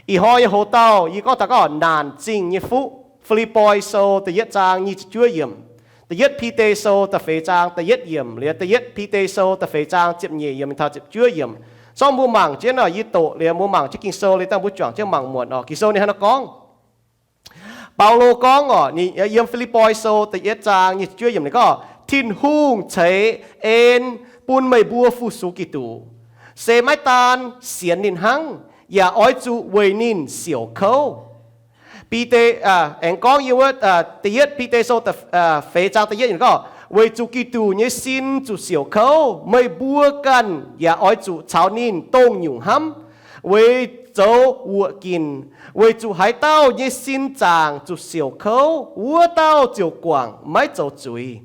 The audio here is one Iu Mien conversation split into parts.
Ih hnoi nyei hoc-dauh yie gorngv taux gorngv naanc zingh nyei fuqv. Fi^lipv^poi Sou da'yietv zaang nyic ziepc juov yiemc, da'yietv Bide Sou da'feix zaang da'yietv yiemc, liuz da'yietv Bide Sou da'feix zaang ziepc nyeic yiemc taux ziepc juov yiemc. Zorqv mbuo mangc jienv oc, yie doqc liuz mbuo mangc jienv Ging-Sou liuz dangh mbuo juangc jienv mangc muonc oc. Ging-Sou ninh hnangv naaiv gorngv, Baulo gorngv oc, ninh yiem Fi^lipv^poi Sou da'yietv zaang nyic ziepc juov yiemc ninh gorngv, Tin-Hungh ceix en bun meih mbuo fu-sux Giduc, se maiv daan sienx ninh hnangv, yaac oix zuqc weic ninh siouc kouv. Bide, aengx gorngv yiem wuov da'yietv Bide Sou feix zaang da'yietv yiemc gorngv, Weic zuqc Giduc nyei sin zuqc siouc kouv, meih mbuo ganh yaac oix zuqc caux ninh dongh nyungc hnamv, weic zoux wuoqc ginc, weic zuqc haaix dauh nyei sin zaangc zuqc siouc kouv, wuov dauh ziouc guangc maiv zoux zuiz.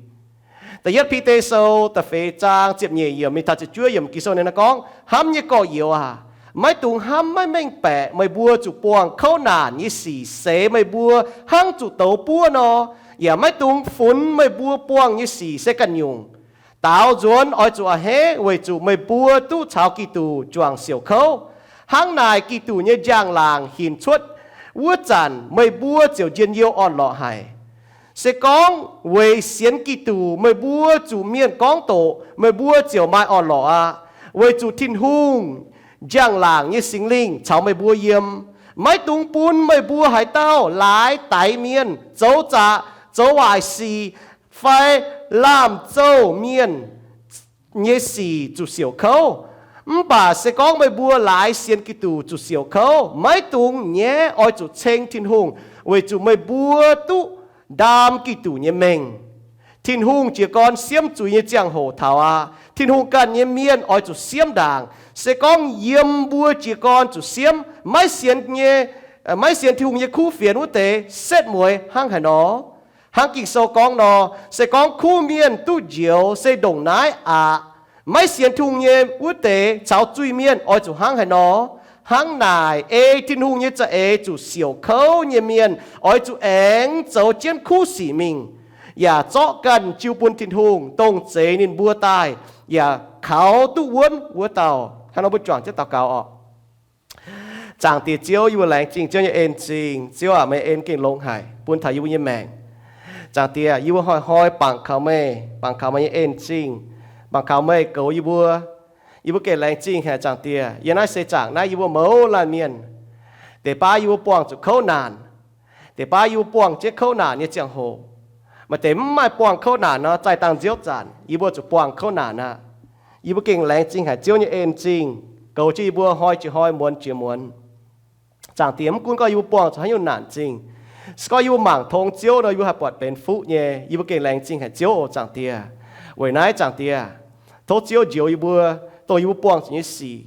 Da'yietv Bide Sou da'feix zaang ziepc nyeic yiemc mingh taux ziepc juov yiemc Ging-Sou ninh gorngv, Hnamv nyei gorx-youz aac, maiv dungx hnamv maiv mengh baeqc meih mbuo zuqc buangh kouv naanc nyei sic seix meih mbuo hnangv zuqc douz buov nor, yaac maiv dungx funx meih mbuo buangh nyei sic se ganh nyungc. Daaux nzuonx oix zuqc a'hneiv weic zuqc meih mbuo duqv caux Giduc juangc siouc kouv. Hnangv naaic Giduc nyei njang-laangc hinc cuotv wuov zanc meih mbuo ziouc njien-youh orn-lorqc haic. Se gorngv weic sienx Giduc meih mbuo zuqc mienh gorngv doqc, meih mbuo ziouc maaih orn-lorqc aqv, weic zuqc Tin-Hungh njang-laangc nyei Singx Lingh caux meih mbuo yiem. Maiv dungx bun meih mbuo haaix dauh laaix daix mienh, zoux zaqc, zoux waaic sic, fai laamh zouh mienh nyei sic zuqc siouc kouv. Mv baac se gorngv meih mbuo laaix sienx Giduc zuqc siouc kouv, maiv dungx nyaiv oix zuqc ceng Tin-Hungh, weic zuqc meih mbuo duqv ndaam Giduc nyei mengh. Tin-Hungh jiez gorn siemv zuiz nyei ziangh hoc taux aqv. Tin-Hungh ganh nyei mienh oix zuqc siemv ndaangc. Se gorngv yiem mbuo jiez gorn zuqc siemv, maiv sienx nyei, maiv sienx Tin-Hungh nyei kuv fienx wuov deix setv mueiz hnangv haaix nor? Hnangv Ging-Sou gorngv nor, se gorngv kuv mienh duqv njoux se ndongc naaiv aqv. Maiv sienx Tin-Hungh nyei wuov deix caux zuiz-mienh oix zuqc hnangv haaix nor? Hnangv naaic ei Tin-Hungh nyei za'eix zuqc siouc kouv nyei mienh oix zuqc aengx zoux jienv kuv sic mingh, yaac zorqv ganh jiu bun Tin-Hungh, dongh zeix ninh mbuo daaih yaac kaux duqv wuonv wuov dauh. Hnangv nor mbuo juangc jienv daux gaux oc. Zaangc Diex Ziouv, yie mbuo laengz zingh Ziouv nyei en-zingh. Ziouv aac, meih en gengh longx haic bun taux yie mbuo nyei maengc. Zaangc Diex, yie mbuo hnoi-hnoi bangc kaux meih, bangc kaux meih nyei en-zingh, bangc kaux meih goux yie mbuo. Yie mbuo gengh laengz zingh haic, Zaangc Diex. Yiem naaiv seix zaangc naaiv yie mbuo mouz laanh mienh, deix baav yie mbuo buangh zuqc kouv naanc, deix baav yie mbuo buangh jienv kouv naanc nyei ziangh hoc, maaih deix mv maaih buangh kouv naanc nor, zaih dangh nziouv zanc yie mbuo zuqc buangh kouv naanc aqv. Yie mbuo gengh laengz zingh haic Ziouv nyei en-zingh, goux jienv yie mbuo hnoi jiex hnoi, muonz jiex muonz. Zaangc Diex, mv gunv gorngv yie mbuo buangh zuqc haaix nyungc naanc zingh, se gorngv yie mbuo mangc tong Ziouv nor, yie mbuo haih buatc benx fuqv nyei. Yie mbuo gengh laengz zingh haic Ziouv oc, Zaangc Diex. Weic naaiv, Zaangc Diex, tov Ziouv njoux yie mbuo dongh yie mbuo buangh zuqc nyei sic.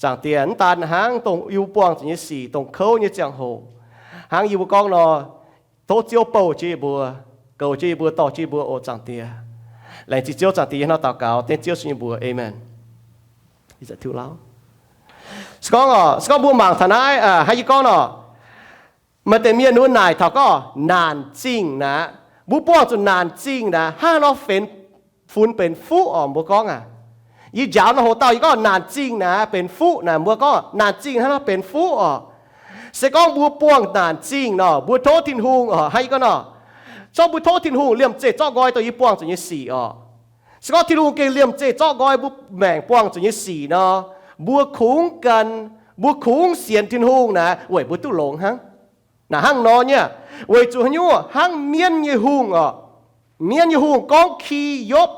Zaangc Diex, mv daan hnangv dongh yie mbuo buangh zuqc nyei sic dongh kouv nyei ziangh hoc, hnangv yie mbuo gorngv nor, tov Ziouv bouh jienv yie mbuo, goux jienv yie mbuo, dorh jienv yie mbuo oc, Zaangc Diex. Laengz zingh Ziouv, Zaangc Diex, yie hnamv daux gaux dengv Ziouv sun nyei mbuox. Aamen. Se gorngv, se gorngv mbuo mangc taux naaiv, hnangv yie gorngv nor, maaih deix mienh wuov naaic taux gorngv naanc zingh naaic, mbuo buangh zuqc naanc zingh naaic hnangv haaix nor benx, funx benx fuqv oc, mbuo gorngv aac. Yie njaaux nor, hoc dauh yie gorngv naanc zingh naaic benx fuqv naaic, mbuo gorngv naanc zingh hnangv haaix nor benx fuqv oc. Se gorngv mbuo buangh naanc zingh nor, mbuo tov Tin-Hungh oc, hnangv yie gorngv nor, zorqv mbuo tov Tin-Hungh liemh zeih zorqv nqoi dongh yie buangh zuqc nyei sic oc. Se gorngv Tin-Hungh gengh liemh zeih zorqv nqoi mbuo maengc buangh zuqc nyei sic nor, mbuo kungx gan, mbuo kungx sienx Tin-Hungh naaic weic mbuo duqv longx hnangv. Naaic hnangv nor nyei, weic zuqc haaix nyungc, hnangv mienv nyei hungh oc. Mienv nyei hungh gorngv ki Yopv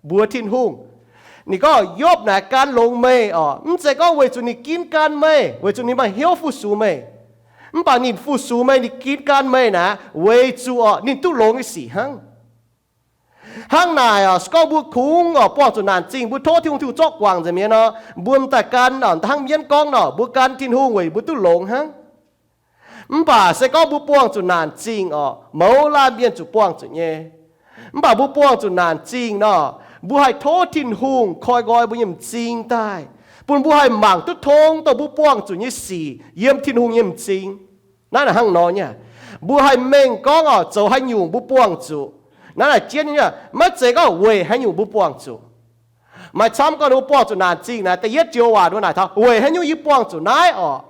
mbuox Tin-Hungh. Ninh gorngv, Yopv naaic gan longx meih oc. Mv zeiz gorngv weic zuqc ninh ginv gan meih, weic zuqc ninh maaih hnyouv fu-sux meih. Mv baac ninh fu-sux meih, ninh ginv gan meih naaic weic zuqc oc ninh duqv longx nyei sic hnangv. Hnangv naaic oc, se gorngv mbuo kungx oc buangh zuqc naanc zingh, mbuo tov Tin-Hungh, Tin-Hungh zorqv guangc nzengc mi'aqv nor, mbuo m'daaih gan oc, hnangv mienv gorngv nor, mbuo gan Tin-Hungh weic mbuo duqv longx hnangv. Mv baac se gorngv mbuo buangh zuqc naanc zingh oc, mouz laanh mienh zuqc buangh zuqc nyei. Mv baac mbuo buangh zuqc naanc zingh nor, mbuo haih tov Tin-Hungh koi nqoi mbuo nyei m'zing daaih, bun mbuo haih mangc duqv tong dongh mbuo buangh zuqc nyei sic yiem Tin-Hungh nyei m'zing. Naaiv naaic hnangv nor nyei. Mbuo haih mengh gorngv oc, zoux haaix nyungc mbuo buangh zuqc. Naaiv naaic jienv nyei, maiv zeiz gorngv weic haaix nyungc mbuo buangh zuqc. Maaih camv gorngv ninh mbuo buangh zuqc naanc zingh naaic, da'yietv joux waac ninh mbuo naaic taux weic haaix nyungc yie buangh zuqc naaiv oc.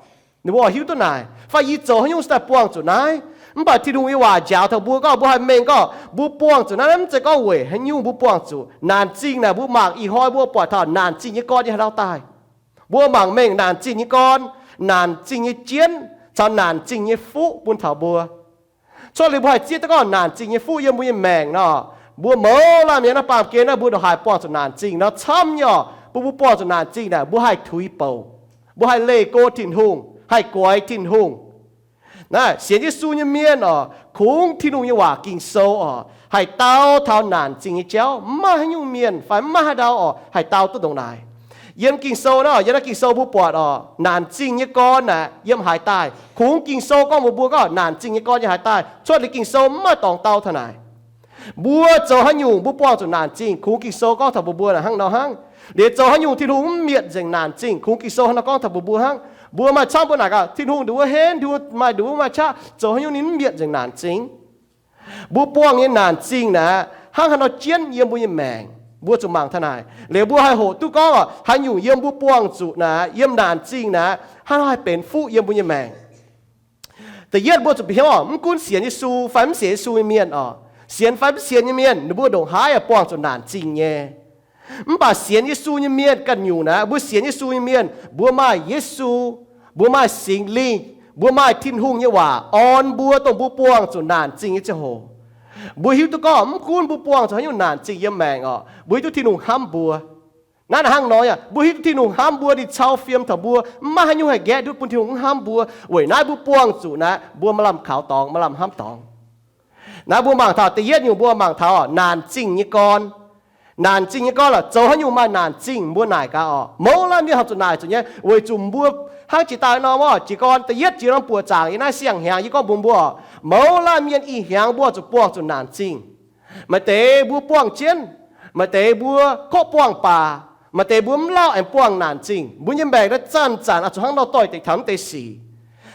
Ninh mbuo oix hiuv duqv naaic, fai yie zoux haaix nyungc se daaih buangh zuqc naaiv? Mv baac Tin-Hungh nyei waac njaaux taux mbuo gorngv, mbuo haih mengh gorngv mbuo buangh zuqc naaiv, mv zeiz gorngv weic haaix nyungc mbuo buangh zuqc. Naanc zingh naaic mbuo mangc ih hnoi mbuo buatc taux naanc zingh nyei gorn nyei haaix dauh daaih. Mbuo mangc mengh naanc zingh nyei gorn, naanc zingh nyei jienv, caux naanc zingh nyei fuqv bun taux mbuo. Cuotv liuz mbuo haih zieqv duqv gorngv naanc zingh nyei fuqv yiem mbuo nyei maengc nor, mbuo mouz laanh mienh naaiv baamh gen naaiv mbuo ndongc haaix buangh zuqc naanc zingh nor, camv nyei oc. Bun mbuo buangh zuqc naanc zingh naaic, mbuo haih tuix bouc, mbuo haih leih go Tin-Hungh, haih goix Tin-Hungh. Naaiv sienx Yesu nyei mienh oc, kungx Tin-Hungh nyei waac Ging-Sou oc, haih dau taux naanc zingh nyei jauv. Mv maaih haaix nyungc mienh fai mv maaih haaix ndau oc, haih dau duqv ndongc naaic. Yiem Ging-Sou naaiv, yiem naaiv Ging-Sou mbuo buatc oc, naanc zingh nyei gorn naaic yiem haaix daaih? Kungx Ging-Sou gorngv mbuox mbuo gorngv naanc zingh nyei gorn yiem haaix daaih. Cuotv liuz Ging-Sou mv maaih dorngx dau taux naaic. Mbuo zoux haaix nyungc mbuo buangh zuqc naanc zingh, kungx Ging-Sou gorngv taux mbuox mbuo naaic hnangv nor hnangv. Liuz zoux haaix nyungc Tin-Hungh mv mietc nzengc naanc zingh, kungx Ging-Sou hnangv nor gorngv taux mbuox mbuo hnangv. Mbuo maaih camv mbuo naaic gaax, Tin-Hungh nduqc wuov henv, Tin-Hungh maaih nduqc wuov maaih qaqv, zoux haaix nyungc ninh mv mietc nzengc naanc zingh? Mbuo buangh nyei naanc zingh naaic, hnangv haaix nor jienv yiem mbuo nyei maengc, mbuo zuqc mangc taux naaic. Liuz mbuo haih hoqc duqv gorngv oc, haaix nyungc yiem mbuo buangh zuqc naaic, yiem naanc zingh naaic, hnangv haaix nor haih benx fuqv yiem mbuo nyei maengc. Da'yietv mbuo zuqc bieqc hnyouv oc, mv gunv sienx Yesu fai mv sienx Yesu nyei mienh oc, sienx fai mv sienx nyei mienh, ninh mbuo ndongc haaix yaac buangh zuqc naanc zingh nyei. Mv baac sienx Yesu nyei mienh ganh nyungc naaic, mbuo sienx Yesu nyei mienh, mbuo maaih Yesu, mbuo maaih Singx Lingh, mbuo maaih Tin-Hungh nyei waac orn mbuo, dongh mbuo buangh zuqc naanc zingh nyei ziangh hoc. Mbuo hiuv duqv gorngv mv gunv mbuo buangh zuqc haaix nyungc naanc zingh yiem maengc oc, mbuo hiuv duqv Tin-Hungh hnamv mbuo. Naaiv hnangv nor, mbuo hiuv duqv Tin-Hungh hnamv mbuo, ninh cau fiem taux mbuo, mv maaih haaix nyungc haih nqaeqv ndutv bun Tin-Hungh mv hnamv mbuo. Weic naaiv mbuo buangh zuqc naaiv, mbuo maaih lamh kaux dorngx, maaih lamh hnamv dorngx. Naaiv mbuo mangc taux da'yietv nyungc, mbuo mangc taux naanc zingh nyei gorn. Naanc zingh nyei gorn lorqc, zoux haaix nyungc maaih naanc zingh, mbuo naaic gaax oc. Mouz laanh mienh horpc zuqc naaic zuqc nyei, weic zuqc mbuo hnangv jiex daaih norm oc, jiez gorn da'yietv jiex norm buoqc zaangc yiem naaiv siang-hnyangx, yie gorngv mbuox mbuo oc, mouz laanh mienh ih hnyangx mbuo zuqc buangh zuqc naanc zingh. Maaih deix mbuo buangh jienv, maaih deix mbuo kov buangh baac, maaih deix mbuo mv lauh aengx buangh naanc zingh. Mbuo nyei maengc naaiv zanc-zanc oix zuqc hnangv nor doix-dekc taux mv deix sic.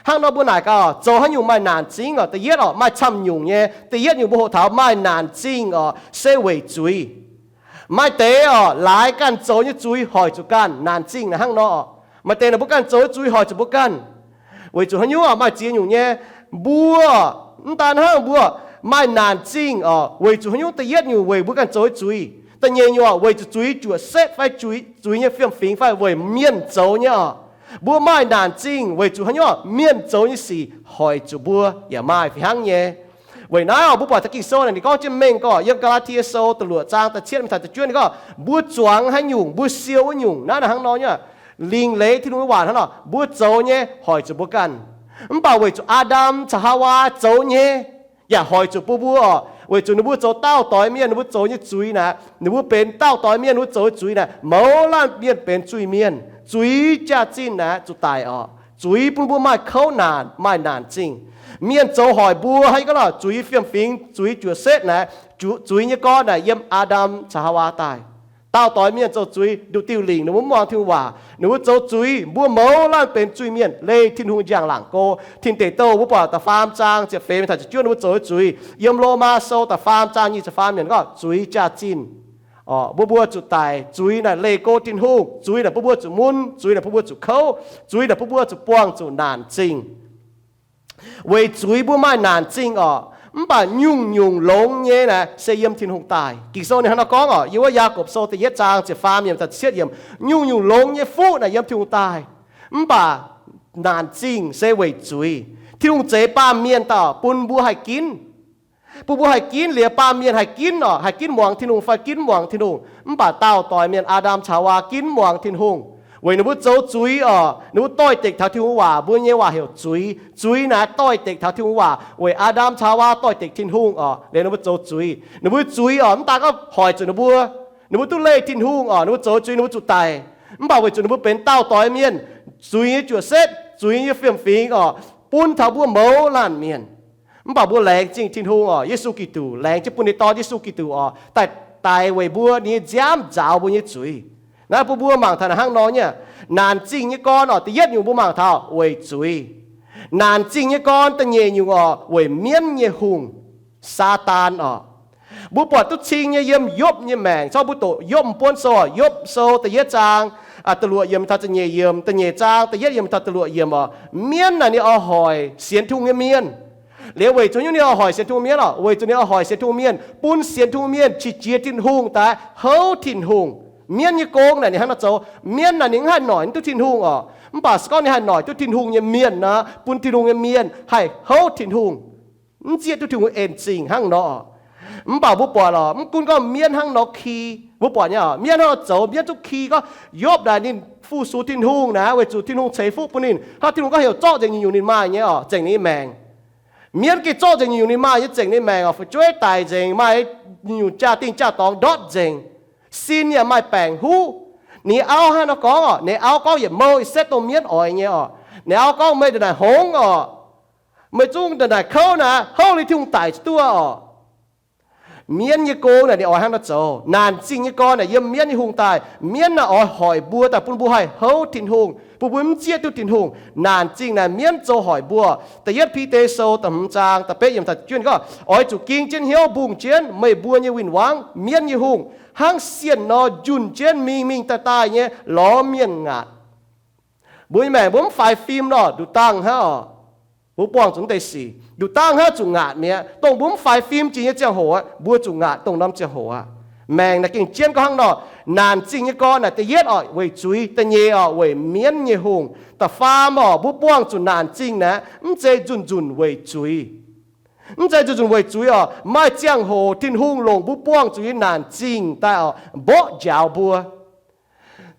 Hnangv nor mbuo naaic gaax oc, zoux haaix nyungc maaih naanc zingh oc. Da'yietv oc, maaih camv nyungc nyei. Da'yietv nyungc mbuo hoqc taux maaih naanc zingh oc, se weic zuiz. Maaih deix oc, laaix ganh zoux nyei zuiz hoic zuqc ganh. Naanc zingh naaic hnangv nor oc. Maaih deix naaic mbuo ganh zoux nyei zuiz hoic zuqc mbuo ganh. Weic zuqc haaix nyungc oc? Maaih ziex nyungc nyei. Mbuo mv daan hnangv, mbuo maaih naanc zingh oc, weic zuqc haaix nyungc? Da'yietv nyungc weic mbuo ganh zoux nyei zuiz. Da'nyeic nyungc oc, weic zuqc zuiz juoqc setv fai zuiz, zuiz nyei fiem-fingx fai weic mienh zoux nyei oc. Mbuo maaih naanc zingh weic zuqc haaix nyungc oc? Mienh zoux nyei sic hoic zuqc mbuo yaac maaih fih hnangv nyei. Weic naaiv oc, mbuo buatc taux Ging-Sou naaic ninh gorngv jienv mengh gorngv yiem Gaa^laa^tie Sou da'luoqc zaang da'cietv mingh taux da'juov ninh gorngv, mbuo zuangx haaix nyungc, mbuo siou wuov nyungc, naaiv hnangv nor nyei. Lingc leiz Tin-Hungh nyei waac hnangv nor, mbuo zoux nyei hoic zuqc mbuo ganh. Mv baac weic zuqc Aa^ndam caux Haawaa zoux nyei yaac hoic zuqc mbuo mbuo oc. Weic zuqc ninh mbuo zoux daauh doix mienh, ninh mbuo zoux nyei zuiz naaic, ninh mbuo benx daauh doix mienh, ninh mbuo zoux nyei zuiz naaic, mouz laanh mienh benx zuiz-mienh. Zuiz jaax-zinh naaic zuqc daic oc. Zuiz bun mbuo maaih kouv naanc, maaih naanc zingh. Mienh zoux hoic mbuo, hnangv yie gorngv nor, zuiz fiem-fingx, zuiz juoqc setv naaic, zuiz nyei gorn naaic yiem Aa^ndam caux Haawaa daaih. Daauh doix mienh zoux zuiz, nduqc diuh lingc ninh mbuo mv muangx Tin-Hungh waac, ninh mbuo zoux zuiz, mbuo mouz laanh benx zuiz-mienh, leih Tin-Hungh njang-laangc go. Tin Deic Douh mbuo buatc da'faam zaang ziepc feix mingh taux ziepc juov ninh mbuo zoux zuiz. Yiem Lomaa Sou da'faam zaang nyic ziepc faam yiemc gorngv zuiz jaax-zinh. Mbuo mbuo zuqc daic, zuiz naaic leih go Tin-Hungh, zuiz naaic bun mbuo zuqc mun, zuiz naaic bun mbuo zuqc kouv, zuiz naaic bun mbuo zuqc buangh zuqc naanc zingh. Weic zuiz mbuo maaih naanc zingh oc, mv baac nyungc-nyungc longx nyei naaic se yiem Tin-Hungh daaih. Ging-Sou ninh hnangv nor gorngv oc, yiem wuov Yaagorpc Sou da'yietv zaang ziepc faam yiemc taux ziepc cietv yiemc, nyungc-nyungc longx nyei fuqv naaic yiem Tin-Hungh daaih, mv baac naanc zingh se weic zuiz. Tin-Hungh zeix baamh mienh daaih bun mbuo haih ginv. Bun mbuo haih ginv liuz, baamh mienh haih ginv oc, haih ginv muangx Tin-Hungh fai ginv muangx Tin-Hungh. Mv baac daauh doix mienh Aa^ndam caux Haawaa ginv muangx Tin-Hungh, weic ninh mbuo zoux zuiz oc. Ninh mbuo doix-dekc taux Tin-Hungh waac, mbuo nyei waac heuc zuiz. Zuiz naaic doix-dekc taux Tin-Hungh waac, weic Aa^ndam caux Haawaa doix-dekc Tin-Hungh oc, liuz ninh mbuo zoux zuiz. Ninh mbuo zuiz oc, mv daan gorngv hoic zuqc ninh mbuo, ninh mbuo duqv leih Tin-Hungh oc, ninh mbuo zoux zuiz ninh mbuo zuqc daic. Mv baac weic zuqc ninh mbuo benx daauh doix mienh, zuiz nyei juoqc setv, zuiz nyei fiem-fingx oc, bun taux mbuo mouz laanh mienh. Mv baac mbuo laengz zingh Tin-Hungh oc, Yesu Giduc, laengz jienv bun ninh Dorn Yesu Giduc oc, daaih daix weic mbuo, ninh nyei nziaamv nzaaux mbuo nyei zuiz. Naaiv bun mbuo mangc taux naaic hnangv nor nyei. Naanc zingh nyei gorn oc, da'yietv nyungc mbuo mangc taux weic zuiz. Naanc zingh nyei gorn da'nyeic nyungc oc, weic mienv nyei hungh, Saadaan oc. Mbuo buatc duqv cing nyei yiem Yopv nyei maengc, corc mbuo doqc Yopv m'buonv sou oc, Yopv sou da'yietv zaang, da'luoqc yiemc taux da'nyeic yiemc, da'nyeic zaang da'yietv yiemc taux da'luoqc yiemc oc. Mienv naaic ninh oix hoic sienx Tin-Hungh nyei mienh. Liuz weic zuqc nyungc ninh oix hoic sienx Tin-Hungh mienh oc, weic zuqc ninh oix hoic sienx Tin-Hungh mienh bun sienx Tin-Hungh mienh qiex jiez Tin-Hungh daaih houv Tin-Hungh. Mienv nyei gong naaic ninh hnangv nor zoux. Mienv naaic ninh mv haih noic duqv Tin-Hungh oc. Mv baac se gorngv ninh haih noic duqv Tin-Hungh nyei mienh nor, bun Tin-Hungh nyei mienh haih houv Tin-Hungh, mv zieqv duqv Tin-Hungh en zingh hnangv nor. Mv baac mbuo buatc lorqc, mv gunv gorngv mienv hnangv nor ki, mbuo buatc nyei oc, mienv hnangv nor zoux, mienv duqv ki gorngv Yopv naaic ninh fu-sux Tin-Hungh naaic, weic zuqc Tin-Hungh ceix fuqv bun ninh, hnangv Tin-Hungh gorngv heuc zorqv nzengc nyungc-nyungc ninh maaih nyei oc, zengc ninh nyei maengc. Mienv gengh zorqv nzengc nyungc-nyungc ninh maaih nyei, zengc ninh maengc oc, fu'jueiv daic nzengc, maaih nyungc-nyungc jaa-dingh jaa-dorngx ndortv nzengc. Sin yaac maaih baengc huv. Ninh auv hnangv nor gorngv oc, ninh auv gorngv yietc mouh setv dongh mienv oix nyei oc. Ninh auv gorngv, meih ndongc naaic hngongx oc, meih zungv ndongc naaic kouv naaic, houv liuz Tin-Hungh daic duqv oc. Mienv nyei gong naaic ninh oix hnangv nor zoux. Naanc zingh nyei gorn naaic yiem mienv nyei hungh daaih, mienv naaic oix hoic mbuo daaih bun mbuo haih houv Tin-Hungh, bun mbuo mv zieqv duqv Tin-Hungh. Naanc zingh naaic mienv zoux hoic mbuo. Da'yietv Bide Sou da'hmz zaang da'betv yiemc taux juov ninh gorngv, oix zuqc ging jienv hnyouv mbungh jienv meih mbuo nyei win-wangv, mienv nyei hungh, hnangv sienh nor njunh jienv mingh mingh daaih daaih nyei lorz mienh ngaatc. Mbuo nyei maengc mbuo mv faix fim nor, nduqc dangh hnangv oc. Mbuo buangh zuqc mv deix sic, nduqc dangh hnangv zuqc ngaatc mi'aqv. Dongh mbuo mv faix fim jiex nyei ziangh hoc aqv, mbuo zuqc ngaatc dongh norm ziangh hoc aqv. Maengc naaic gengh jienv gorngv hnangv nor. Naanc zingh nyei gorn naaic da'yietv oc, weic zuiz. Da'nyeic oc, weic mienv nyei hungh. Da'faam oc, mbuo buangh zuqc naanc zingh naaic mv zeiz nzunc nzunc weic zuiz. Mv zeiz nzunc nzunc weic zuiz oc. Maaih ziangh hoc Tin-Hungh longc mbuo buangh zuqc nyei naanc zingh daaih oc, mborqv njaaux mbuo.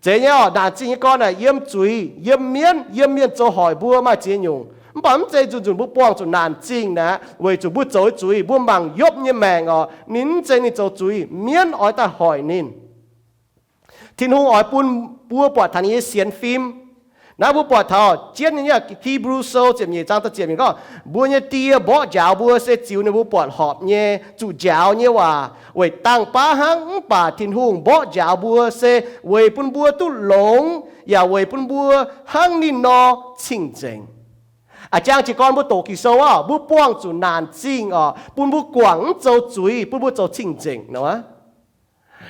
Zeiz nyei oc, naanc zingh nyei gorn naaic yiem zuiz, yiem mienv, yiem mienh zoux hoic mbuo maaih ziex nyungc. Mv baac mv zeiz nzunc nzunc mbuo buangh zuqc naanc zingh naaic weic zuqc mbuo zoux zuiz. Mbuo mangc Yopv nyei maengc oc, ninh mv zeiz ninh zoux zuiz, mienv oix daaih hoic ninh. Tin-Hungh oix bun mbuo buatc taux ninh nyei sienx fim. Naaiv mbuo buatc taux jienv nyei Hipv^lu Sou ziepc nyeic zaang da'ziepc yiemc gorngv, mbuo nyei die mborqv njaaux mbuo se ziux ninh mbuo buatc horpc nyei, zuqc njaaux nyei waac, weic dangh baav hnangv. Mv baac Tin-Hungh mborqv njaaux mbuo se weic bun mbuo duqv longx, yaac weic bun mbuo hnangv ninh nor cing-nzengc. A'jang jiez gorn mbuo doqc Ging-Sou oc, mbuo buangh zuqc naanc zingh oc, bun mbuo guangc mv zoux zuiz, bun mbuo zoux cing-nzengc nor.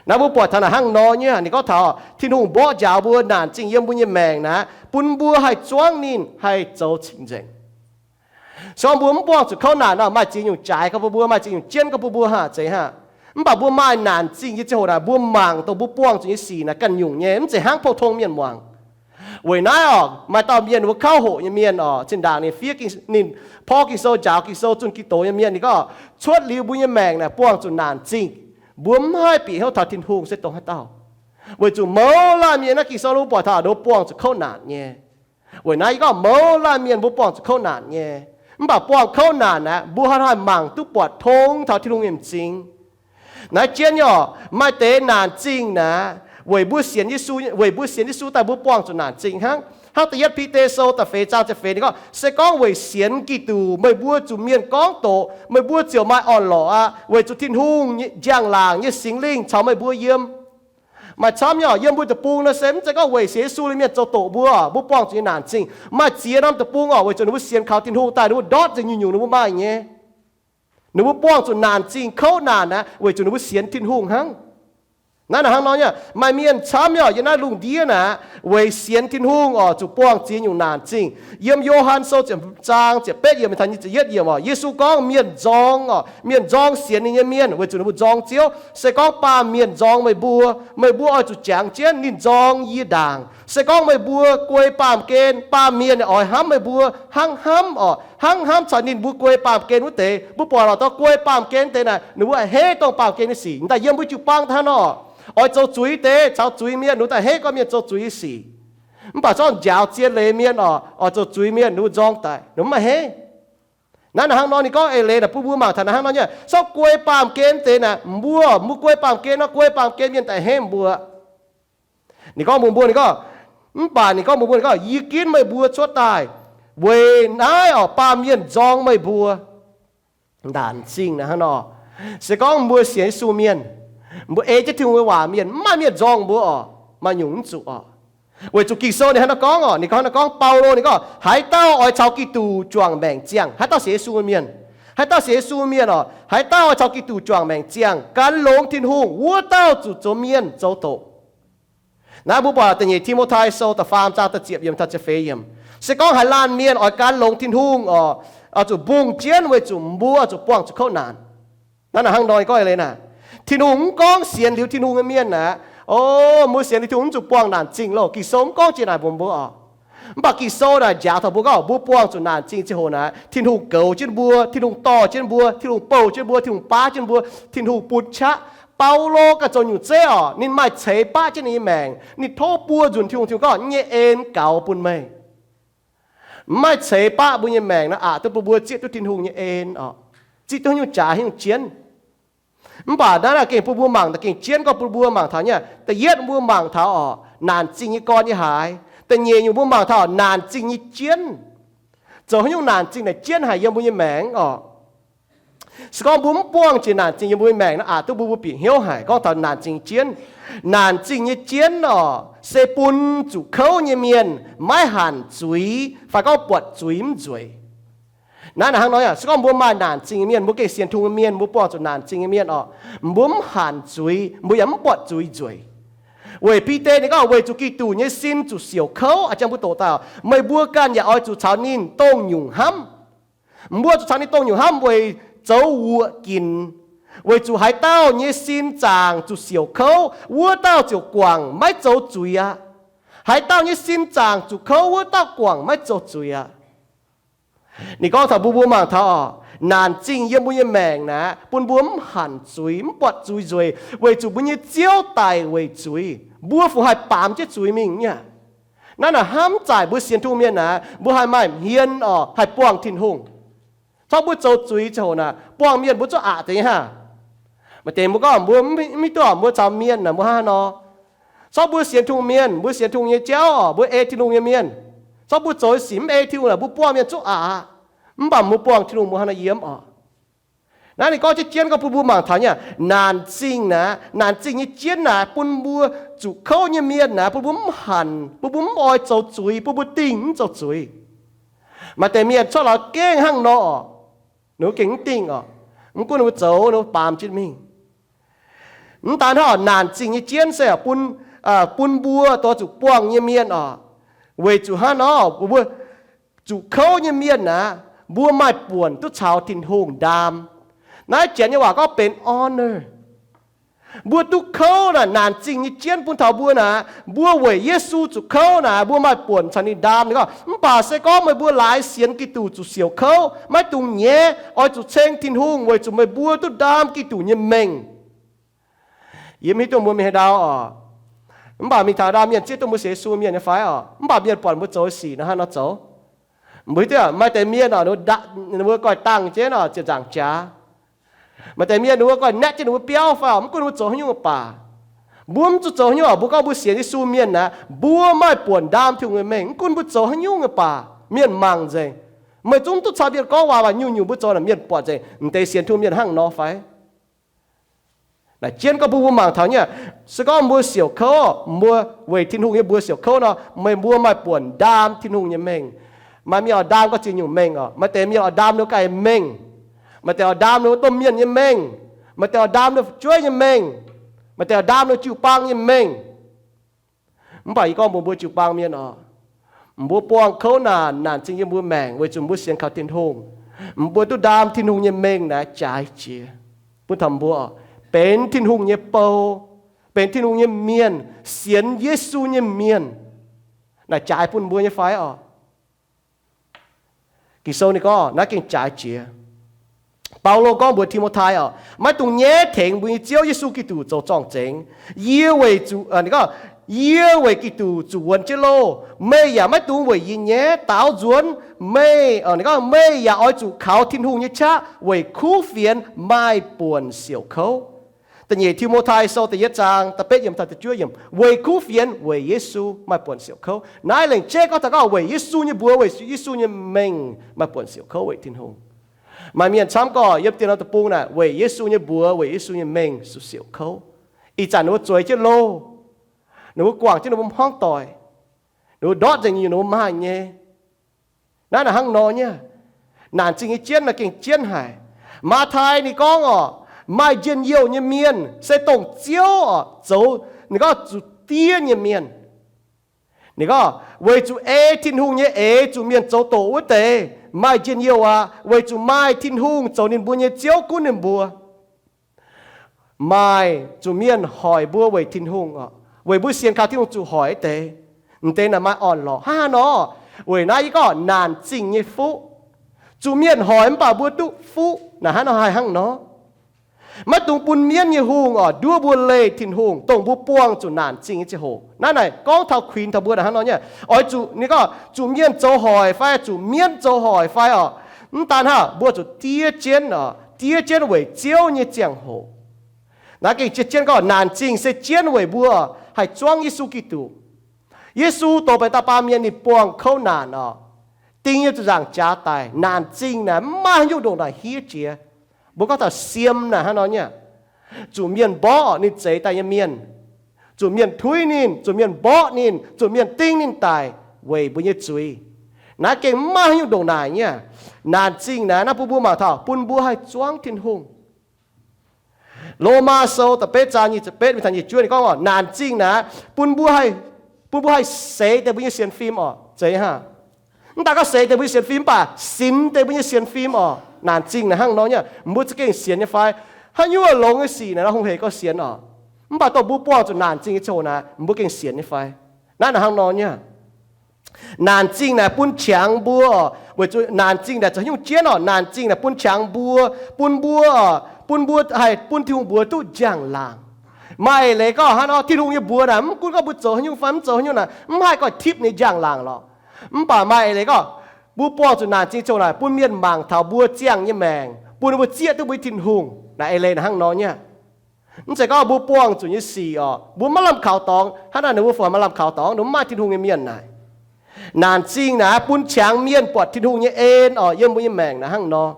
Naaiv mbuo buatc taux naaic hnangv nor nyei, ninh gorngv taux Tin-Hungh mborqv njaaux mbuo naanc zingh yiem mbuo nyei maengc naaic, bun mbuo haih zuangv ninh haih zoux cing-nzengc. Se gorngv mbuo mv buangh zuqc kouv naanc nor, maaih ziex nyungc jaaix gorngv bun mbuo, maaih ziex nyungc jienv gorngv bun mbuo haah, zeiz haah. Mv baac mbuo maaih naanc zingh nyei ziangh hoc naaic, mbuo mangc dongh mbuo buangh zuqc nyei sic naaic ganh nyungc nyei, mv zeiz hnangv pou-tong mienh muangx. Weic naaiv oc, maaih dauh mienh wuov kauv hoqc nyei mienh oc, zinh ndaangc ninh fiev ging, ninh porv Ging-Sou, njaaux Ging-Sou, zunh Giduc nyei mienh, ninh gorngv cuotv liuz mbuo nyei maengc naaic buangh zuqc naanc zingh, mbuo mv haih bieqc hnyouv taux Tin-Hungh se dongh haaix dauh. Weic zuqc mouz laanh mienh naaiv Ging-Sou mbuo buatc taux ninh mbuo buangh zuqc kouv naanc nyei. Weic naaiv yie gorngv mouz laanh mienh mbuo buangh zuqc kouv naanc nyei. Mv baac buangh kouv naanc aeqv, mbuo hnangv haaix mangc duqv buatc tong taux Tin-Hungh nyei m'zing. Naaiv jienv nyei oc, maaih deix naanc zingh naaiv weic mbuo sienx Yesu, weic mbuo sienx Yesu daaih mbuo buangh zuqc naanc zingh hnangv. Hnangv da'yietv Bide Sou da'feix zaang ziepc feix ninh gorngv, se gorngv weic sienx Giduc meih mbuo zuqc mienh gorngv doqc, meih mbuo ziouc maaih orn-lorqc aqv, weic zuqc Tin-Hungh njang-laangc nyei Singx Lingh caux meih mbuo yiem. Maaih camv nyei oc, yiem mbuo deic-bung nor se mv zeiz gorngv weic sienx Yesu nyei mienh zoux doqc mbuo, mbuo buangh zuqc nyei naanc zingh. Maaih ziex norm deic-bung oc, weic zuqc ninh mbuo sienx kaux Tin-Hungh daaih, ninh mbuo ndortv nzengc nyungc-nyungc ninh mbuo maaih nyei. Ninh mbuo buangh zuqc naanc zingh kouv naanc aqv, weic zuqc ninh mbuo sienx Tin-Hungh hnangv. Naaiv naaic hnangv nor nyei, maaih mienh camv nyei oc, yiem naaiv lungh ndiev naaic, weic sienx Tin-Hungh oc, zuqc buangh ziex nyungc naanc zingh. Yiem Yo^han Sou ziepc zaang ziepc betv yiemc taux nyic ziepc yietv yiemc oc, Yesu gorngv mienh nzorng oc, mienh nzorng sienx ninh nyei mienh, weic zuqc ninh mbuo nzorng Ziouv. Se gorngv baamh mienh nzorng meih mbuo, meih mbuo oix zuqc jangx jienv ninh nzorng yie ndaangc. Se gorngv meih mbuo guei baamh gen, baamh mienh oix hnamv meih mbuo hnangv hnamv oc, hnangv hnamv caux ninh mbuo guei baamh gen wuov deix. Mbuo buatc lorqc, dongh guei baamh gen deix naaic, ninh mbuo a'hneiv dongh baamh gen nyei sic. Daaih yiem mbuo jiu-baang hnangv nor, oix zoux zuiz deix caux zuiz mienh, ninh mbuo daaih a'hneiv gorngv mienh zoux zuiz nyei sic. Mv baac zorqv njaaux zien leiz mienh oc, oix zoux zuiz mienh, ninh mbuo nzorng daic, ninh mbuo mv a'hneiv. Naaiv naaic hnangv nor ninh gorngv eix leiz naaic bun mbuo mangc taux naaic hnangv nor nyei, zorqv guei baamh gen deix naaic, mbuo, mbuo guei baamh gen nor, guei baamh gen mienh daaih a'hneiv mbuo. Ninh gorngv mbuox mbuo, ninh gorngv, mv baac ninh gorngv mbuox mbuo, ninh gorngv, yie ginv meih mbuo cuotv daaih, weic naaiv oc, baamh mienh nzorng meih mbuo. Naanc zingh naaic hnangv nor, se gorngv mbuo sienx Yesu mienh, mbuo ei jienv Tin-Hungh nyei waac mienh, mv maaih mienh nzorng mbuo oc, maaih nyungc mv zuqc oc. Weic zuqc Ging-Sou ninh hnangv nor gorngv oc, ninh gorngv hnangv nor gorngv, Baulo ninh gorngv, haaix dauh oix caux Giduc juangc maengc ziangh, haaix dauh sienx Yesu mienh, haaix dauh sienx Yesu mienh oc, haaix dauh oix caux Giduc juangc maengc ziangh, gan longx Tin-Hungh, wuov dauh zuqc zoux mienh zoux doqc. Naaiv mbuo buatc da'nyeic Ti^mo^tai Sou da'faam zaang da'ziepc yiemc taux ziepc feix yiemc. Se gorngv haaix laanh mienh oix gan longx Tin-Hungh oc, oix zuqc mbungh jienv weic zuqc mbuo oix zuqc buangh zuqc kouv naanc. Naaiv naaic hnangv nor gorngv leiz naaic, Tin-Hungh mv gorngv sienx liuz Tin-Hungh nyei mienh aeqv, o, mbuo sienx liuz Tin-Hungh mv zuqc buangh naanc zingh loh. Ging-Sou mv gorngv jiex naaic mbuox mbuo oc. Mv baac Ging-Sou naaic njaaux taux mbuo gorngv mbuo buangh zuqc naanc zingh ziangh hoc naaic, Tin-Hungh goux jienv mbuo, Tin-Hungh dorh jienv mbuo, Tin-Hungh bouh jienv mbuo, Tin-Hungh baav jienv mbuo, Tin-Hungh bun qaqv. Baulo ganh zoux nyungc zeiv oc, ninh maaih ceix baqv jienv ninh nyei maengc. Ninh tov buo nzunc Tin-Hungh, Tin-Hungh gorngv, nyei en gaux bun meih. Mv maaih ceix baqv mbuo nyei maengc nor, aqc duqv bun mbuo zieqv duqv Tin-Hungh nyei en oc, zieqv duqv haaix nyungc jaax haaix nyungc jienv. Mv baac naaiv gengh bun mbuo mangc, gengh jienv gorngv bun mbuo mangc taux nyei. Da'yietv mbuo mangc taux oc, naanc zingh nyei gorn yiem haaix. Da'nyeic nyungc mbuo mangc taux naanc zingh nyei jienv. Zoux haaix nyungc naanc zingh naaic jienv haic yiem mbuo nyei maengc oc. Se gorngv mbuo mv buangh jiex naanc zingh yiem mbuo nyei maengc nor, aqc duqv mbuo, mbuo bieqc hnyouv haic. Gorngv taux naanc zingh jienv, naanc zingh nyei jienv oc, se bun zuqc kouv nyei mienh maiv hanc zuiz fai gorngv buatc zuiz mv nzueic. Naaiv naaic hnangv nor, se gorngv mbuo maaih naanc zingh nyei mienh, mbuo gengh sienx Tin-Hungh nyei mienh, mbuo buangh zuqc naanc zingh nyei mienh oc, mbuo mv hanc zuiz, mbuo yaac mv buatc zuiz nzueic. Weic Bide ninh gorngv, weic zuqc Giduc nyei sin zuqc siouc kouv, a'jang mbuo doqc daaih, meih mbuo ganh yaac oix zuqc caux ninh dongh nyungc hnamv. Mbuo zuqc caux ninh dongh nyungc hnamv weic zoux wuoqc ginc, weic zuqc haaix dauh nyei sin zaangc zuqc siouc kouv, wuov dauh ziouc guangc maiv zoux zuiz aqv. Haaix dauh nyei sin zaangc zuqc kouv, wuov dauh guangc maiv zoux zuiz aqv. Ninh gorngv taux mbuo, mbuo mangc taux oc, naanc zingh yiem mbuo nyei maengc naaic bun mbuo mv hanc zuiz, mv buatc zuiz nzueic, weic zuqc mbuo nyei Ziouv daic weic zuiz. Mbuo fu haih baamz jienv zuiz mingh nyei aqv. Naaiv naaic hnamv zaaic mbuo sienx Tin-Hungh mienh naaic, mbuo haih maaih hmien oc, haih buangh Tin-Hungh. Corc mbuo zoux zuiz ziangh hoc naaic, buangh mienh mbuo zungv aqc deix nyei hnangv. Maaih deix mbuo gorngv mbuo mv hiuv duqv mbuo caux mienh naaic mbuo hnangv haaix nor. Corc mbuo sienx Tin-Hungh mienh, mbuo sienx Tin-Hungh nyei jauv oc, mbuo ei Tin-Hungh nyei mienh. Corc mbuo zoux nyei sic mv ei Tin-Hungh naaic, mbuo buangh mienh zungv aqc, mv baac mbuo buangh Tin-Hungh mbuo hnangv haaix nor yiem oc. Naaiv ninh gorngv jienv jienv gorngv bun mbuo mangc taux nyei, naanc zingh naaic, naanc zingh nyei jienv naaic bun mbuo zuqc kouv nyei mienh naaic, bun mbuo mv hanc, bun mbuo mv oix zoux zuiz, bun mbuo dingh mv zoux zuiz. Maaih deix mienh corc lorz gengh hnangv nor oc, ninh mbuo gengh mv dingh oc, mv gunv ninh mbuo zoux, ninh mbuo baamz jienv mingh. Mv daan hnangv, naanc zingh nyei jienv se bun, bun mbuo doix zuqc buangh nyei mienh oc. Weic zuqc hnangv nor, mbuo zuqc kouv nyei mienh naaic, mbuo maaih buonc duqv caux Tin-Hungh ndaam. Naaiv janx nyei waac gorngv benx honor. Mbuo duqv kouv naaic, naanc zingh nyei jienv bun taux mbuo naaic, mbuo weic Yesu zuqc kouv naaic, mbuo maaih buonc caux ninh ndaam. Ninh gorngv, mv baac se gorngv meih mbuo laaix sienx Giduc zuqc siouc kouv, maiv dungx nyaiv, oix zuqc ceng Tin-Hungh weic zuqc meih mbuo duqv ndaam Giduc nyei mengh. Yie mv hiuv duqv mbuo mingh haaix ndau oc. Mv baac mingh taux haaix ndau mienh zieqv duqv mbuo sienx Yesu mienh nyei fai oc? Mv baac mienh buatc mbuo zoux sic nor hnangv nor zoux. Mbuo hiuv duqv maaih deix mienh oc, ninh mbuo goiv dangh jienv oc, ziepc nzaangc jaax. Maaih deix mienh ninh mbuo goiv naetv jienv ninh mbuo biauv fai oc, mv gunv mbuo zoux haaix nyungc baac. Mbuo mv zuqc zoux haaix nyungc oc, mbuo gorngv mbuo sienx Yesu mienh naaic, mbuo maaih buonc ndaam Tin-Hungh nyei mengh, mv gunv mbuo zoux haaix nyungc baac. Mienh mangc nzengc. Meih zungv duqv caux mienh gorngv waac, waac nyungc-nyungc mbuo zoux naaic mienh buatc nzengc, m'deix sienx Tin-Hungh mienh hnangv nor fai? Naaic jienv gorngv bun mbuo mangc taux nyei, se gorngv mbuo siouc kouv, mbuo weic Tin-Hungh nyei mbuox siouc kouv nor, meih mbuo maaih buonc ndaam Tin-Hungh nyei mengh. Maaih mienh oix ndaam gorngv ziex nyungc mengh oc. Maaih deix mienh oix ndaam ninh ganh mengh. Maaih deix oix ndaam ninh domh mienh nyei mengh. Maaih deix oix ndaam ninh fu'jueiv nyei mengh. Maaih deix oix ndaam ninh jiu-baang nyei mengh. Mv baac yie gorngv mbuox mbuo jiu-baang mienh oc, mbuo buangh kouv naanc, naanc zingh yiem mbuo maengc weic zuqc mbuo sienx kaux Tin-Hungh. Mbuo duqv ndaam Tin-Hungh nyei mengh naaic jaaix jiex bun taux mbuo oc, benx Tin-Hungh nyei bou, benx Tin-Hungh nyei mienh, sienx Yesu nyei mienh, naaic jaaix bun mbuo nyei fai oc? Ging-Sou ninh gorngv naaiv gengh jaaix jiex. Baulo gorngv mbuox Ti^mo^tai oc, maiv dungx nyaiv tengx mbuo nyei Ziouv Yesu Giduc zoux zorng-zengx. Yie weic zuqc, ninh gorngv, yie weic Giduc zuqc wuonx jienv loh. Meih yaac maiv dungx weic yie nyaiv daaux nzuonx. Meih, ninh gorngv, meih yaac oix zuqc kaux Tin-Hungh nyei qaqv weic kuv fienx maaih buonc siouc kouv. Da'nyeic Ti^mo^tai Sou da'yietv zaang da'betv yiemc taux da'juov yiemc, weic kuv fienx weic Yesu maaih buonc siouc kouv. Naaiv lengc jeiv gorngv taux gorngv weic Yesu nyei mbuox, weic Yesu nyei mengh maaih buonc siouc kouv weic Tin-Hungh. Maaih mienh camv gorngv yiem dien norm deic-bung naaic weic Yesu nyei mbuox, weic Yesu nyei mengh zuqc siouc kouv. Ih zanc ninh mbuo zueiz jienv loh, ninh mbuo guangc jienv ninh mbuo hmuangv doic, ninh mbuo ndortv nzengc nyungc ninh mbuo maaih nyei. Naaiv naaic hnangv nor nyei. Naanc zingh nyei jienv naaic gengh jienv haic. Matv^tai ninh gorngv oc, maaih njien-youh nyei mienh se dongh Ziouv oc zoux, ninh gorngv zuqc diev nyei mienh. Ninh gorngv, weic zuqc ei Tin-Hungh nyei eix zuqc mienh zoux doqc wuov deix maaih njien-youh aqv, weic zuqc maaih Tin-Hungh zoux ninh mbuo nyei Ziouv gunv ninh mbuo. Maaih zuqc mienh hoic mbuo weic Tin-Hungh oc, weic mbuo sienx kaux Tin-Hungh zuqc hoic wuov deix, m'deix naaic maaih orn-lorqc hnangv haaix nor. Weic naaiv yie gorngv naanc zingh nyei fuqv. Zuqc mienh hoic mv baac mbuo duqv fuqv naaic hnangv nor haih hnangv nor. Maiv dungx bun mienv nyei hungh oc nduov mbuo leih Tin-Hungh, dongh mbuo buangh zuqc naanc zingh nyei ziangh hoc. Naaiv naaic gorngv taux kuinx taux mbuo naaic hnangv nor nyei. Oix zuqc, ninh gorngv zuqc mienh zoux hoic fai zuqc mienv zoux hoic fai oc, mv daan hnangv, mbuo zuqc diev jienv oc, diev jienv weic Ziouv nyei ziangh hoc. Naaiv gengh zien-zien gorngv naanc zingh se jienv weic mbuo haih zuangv Yesu Giduc. Yesu dongh benx dauh baamh mienh, ninh buangh kouv naanc oc, ding nyei zuqc nzaangc jaax daic. Naanc zingh naaic mv maaih haaix nyungc ndongc naaic hiev jiex. Mbuo gorngv taux siem naaic hnangv nor nyei. Zuqc mienh mborqv ninh zeix daaih nyei mienh, zuqc mienh tuiv ninh, zuqc mienh mborqv ninh, zuqc mienh ding ninh daic weic mbuo nyei zuiz. Naaiv gengh mv maaih haaix nyungc ndongc naaic nyei. Naanc zingh naaic, naaiv bun mbuo mangc taux bun mbuo haih zuangv Tin-Hungh. Lomaa Sou da'betv zaang nyic ziepc betv mingh taux nyic ziepc juov ninh gorngv oc, naanc zingh naaic bun mbuo haih, bun mbuo haih seix deix mbuo nyei sienx fim oc. Zeiz hnangv. Mv daan gorngv seix deix mbuo nyei sienx fim, mv baac sinx deix mbuo nyei sienx fim oc. Naanc zingh naaic hnangv nor nyei, mbuo za'gengh sienx nyei fai? Haaix nyungc longx nyei sic naaic, hungh hec gorngv sienx oc. Mv baac dongh mbuo buangh zuqc naanc zingh nyei ziangh hoc naaic, mbuo gengh sienx nyei fai? Naaiv naaic hnangv nor nyei. Naanc zingh naaic bun qangx mbuo oc, weic zuqc naanc zingh naaic zoux haaix nyungc jienv oc? Naanc zingh naaic bun qangx mbuo, bun mbuo oc, bun mbuo haih bun Tin-Hungh mbuox duqv njang-laangc. Maaih eix leiz gorngv hnangv nor, Tin-Hungh nyei mbuox naaic mv gunv gorngv mbuo zoux haaix nyungc fai mv zoux haaix nyungc naaic, mv haih gorngv tipv ninh njang-laangc lorqc. Mv baac maaih eix leiz gorngv mbuo buangh zuqc naanc zingh ziangh hoc naaic bun mienh mangc taux mbuo ziangh nyei maengc, bun ninh mbuo zieqv duqv mbuo nyei Tin-Hungh. Naaiv eix leiz naaic hnangv nor nyei. Mv zeiz gorngv mbuo buangh zuqc nyei sic oc, mbuo maiv lamh kaux dorngx, hnangv naaic ninh mbuo fungc maiv lamh kaux dorngx, ninh mbuo mv maaih Tin-Hungh nyei mienh naaic. Naanc zingh naaic bun qangx mienh buatc Tin-Hungh nyei en oc, yiem mbuo nyei maengc naaic hnangv nor.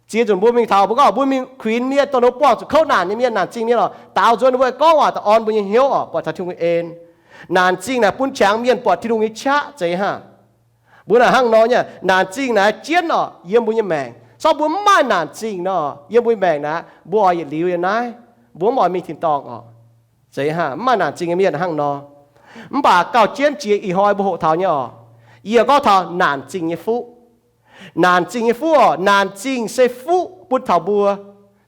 Ziex nzunc mbuo mingh taux, mbuo gorngv mbuo mingh kuinx mienh, dongh ninh mbuo buangh zuqc kouv naanc nyei mienh, naanc zingh mienh oc, daaux nzuonx ninh mbuo gorngv waac daaih orn mbuo nyei hnyouv oc, buatc taux Tin-Hungh nyei en. Naanc zingh naaic bun qangx mienh buatc Tin-Hungh nyei qaqv, zeiz hnangv. Mbuo naaic hnangv nor nyei, naanc zingh naaic jienv oc, yiem mbuo nyei maengc. Sorng mbuo mv maaih naanc zingh nor, yiem mbuo nyei maengc naaic, mbuo oix yietc liuz yiem naaiv, mbuo mv oix mingh tin-dorngh oc. Zeiz hnangv, mv maaih naanc zingh nyei mienh hnangv nor. Mv baac gauh jienv jiex ih hnoi mbuo hoqc taux nyei oc, yie gorngv taux naanc zingh nyei fuqv. Naanc zingh nyei fuqv oc, naanc zingh se fuqv bun taux mbuo.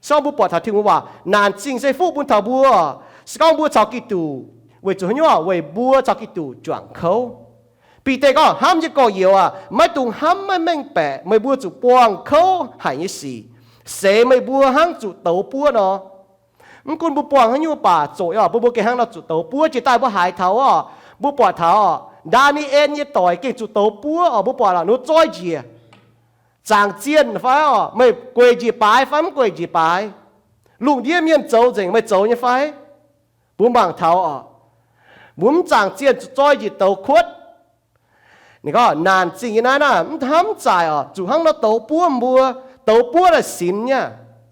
Sorng mbuo buatc taux Tin-Hungh waac, naanc zingh se fuqv bun taux mbuo. Se gorngv mbuo caux Giduc, weic zuqc haaix nyungc? Weic mbuo caux Giduc juangc kouv. Bide gorngv, hnamv nyei gorx-youz aac, maiv dungx hnamv maiv mengh baeqc meih mbuo zuqc buangh kouv haic nyei sic, seix meih mbuo hnangv zuqc douz buov nor. Mv gunv mbuo buangh haaix nyungc baac zoqc oc, mbuo mbuo gengh hnangv nor zuqc douz buov. Jiex daaih mbuo haiz taux oc, mbuo buatc taux oc, Ndaa^ni^en nyei doic gengh zuqc douz buov oc. Mbuo buatc lorqc, ninh zoi njiec, zaangc zienh fai oc, meih gueic njiec baaix fai mv gueic njiec baaix, lungh ndiev mienh zoux nzengc, meih zoux nyei fai? Mbuo mangc taux oc, mbuo mv zaangc zienh zuqc zoi njiec douz kuotv. Ninh gorngv naanc zingh nyei naaiv naaic, mv hnamv zaaic oc, zuqc hnangv nor douz buov mbuo. Douz buov naaic sinx nyei,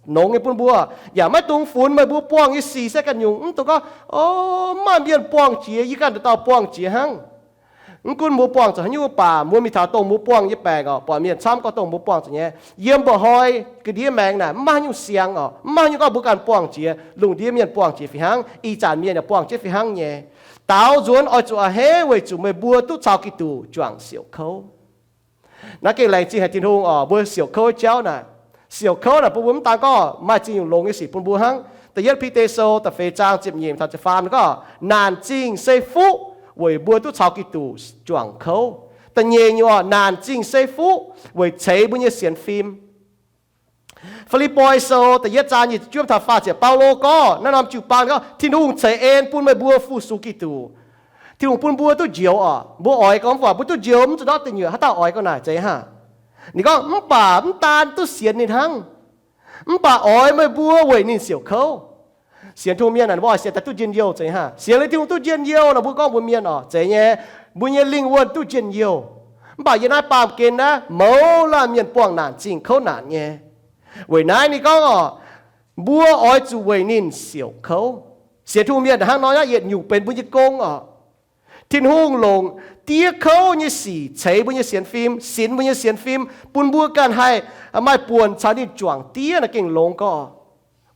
nongx nyei bun mbuo, yaac maiv dungx funx meih mbuo buangh nyei sic se ganh nyungc. Mv dungx gorngv, o, mv maaih mienh buangh jiex, yie ganh dauh dauh buangh jiex hnangv. Mv gunv mbuo buangh zuqc haaix nyungc baac mbuo mingh taux dongh mbuo buangh nyei baengc oc, buatc mienh camv gorngv dongh mbuo buangh zuqc nyei. Yiem mba'hnoi ga'ndiev maengx naaic mv maaih haaix nyungc siang oc, mv maaih haaix nyungc gorngv mbuo ganh buangh jiex, lungh ndiev mienh buangh jiex fih hnangv, ih zanc mienh yaac buangh jiex fih hnangv nyei. Daaux nzuonx oix zuqc a'hneiv weic zuqc meih mbuo duqv caux Giduc juangc siouc kouv. Naaiv gengh laengz zingh haic Tin-Hungh oc, mbuo siouc kouv jauv naaic. Siouc kouv naaic bun mbuo mv daan gorngv maaih zingh nyungc longx nyei sic bun mbuo hnangv. Da'yietv Bide Sou da'feix zaang ziepc nyeic taux ziepc faam gorngv, naanc zingh se fuqv weic mbuo duqv caux Giduc juangc kouv. Da'nyeic nyungc oc, naanc zingh se fuqv weic ceix mbuo nyei sienx fim. Fi^lipv^poi Sou da'yietv zaang nyic ziepc juov taux faah ziepc, Baulo gorngv naaiv norm jiu-baang gorngv, Tin-Hungh ceix en bun meih mbuo fu-sux Giduc. Tin-Hungh bun mbuo duqv njoux oc. Mbuo oix gorngv mv baac mbuo duqv njoux, mv zuqc ndortv deic nyuoqc haaix dauh oix gorngv naaic zeiz hnangv. Ninh gorngv mv baac mv daan duqv sienx ninh hnangv, mv baac oix meih mbuo weic ninh siouc kouv. Sienx Tin-Hungh mienh naaic, mbuo oix sienx daaih duqv njien-youh zeiz hnangv. Sienx liuz Tin-Hungh duqv njien-youh nor, mbuo gorngv mbuo mienh oc, zeiz nyei, mbuo nyei lingh wuonh duqv njien-youh. Mv baac yiem naaiv baamh gen naaiv mouz laanh mienh buangh naanc zingh kouv naanc nyei. Weic naaiv ninh gorngv oc, mbuo oix zuqc weic ninh siouc kouv. Sienx Tin-Hungh mienh hnangv nor aqv, yietc nyungc benx mbuo nyei gong oc. Tin-Hungh longc diev kouv nyei sic ceix mbuo nyei sienx fim, sinx mbuo nyei sienx fim, bun mbuo ganh haih maaih buonc caux ninh juangc diev naaiv gengh longx gorqv.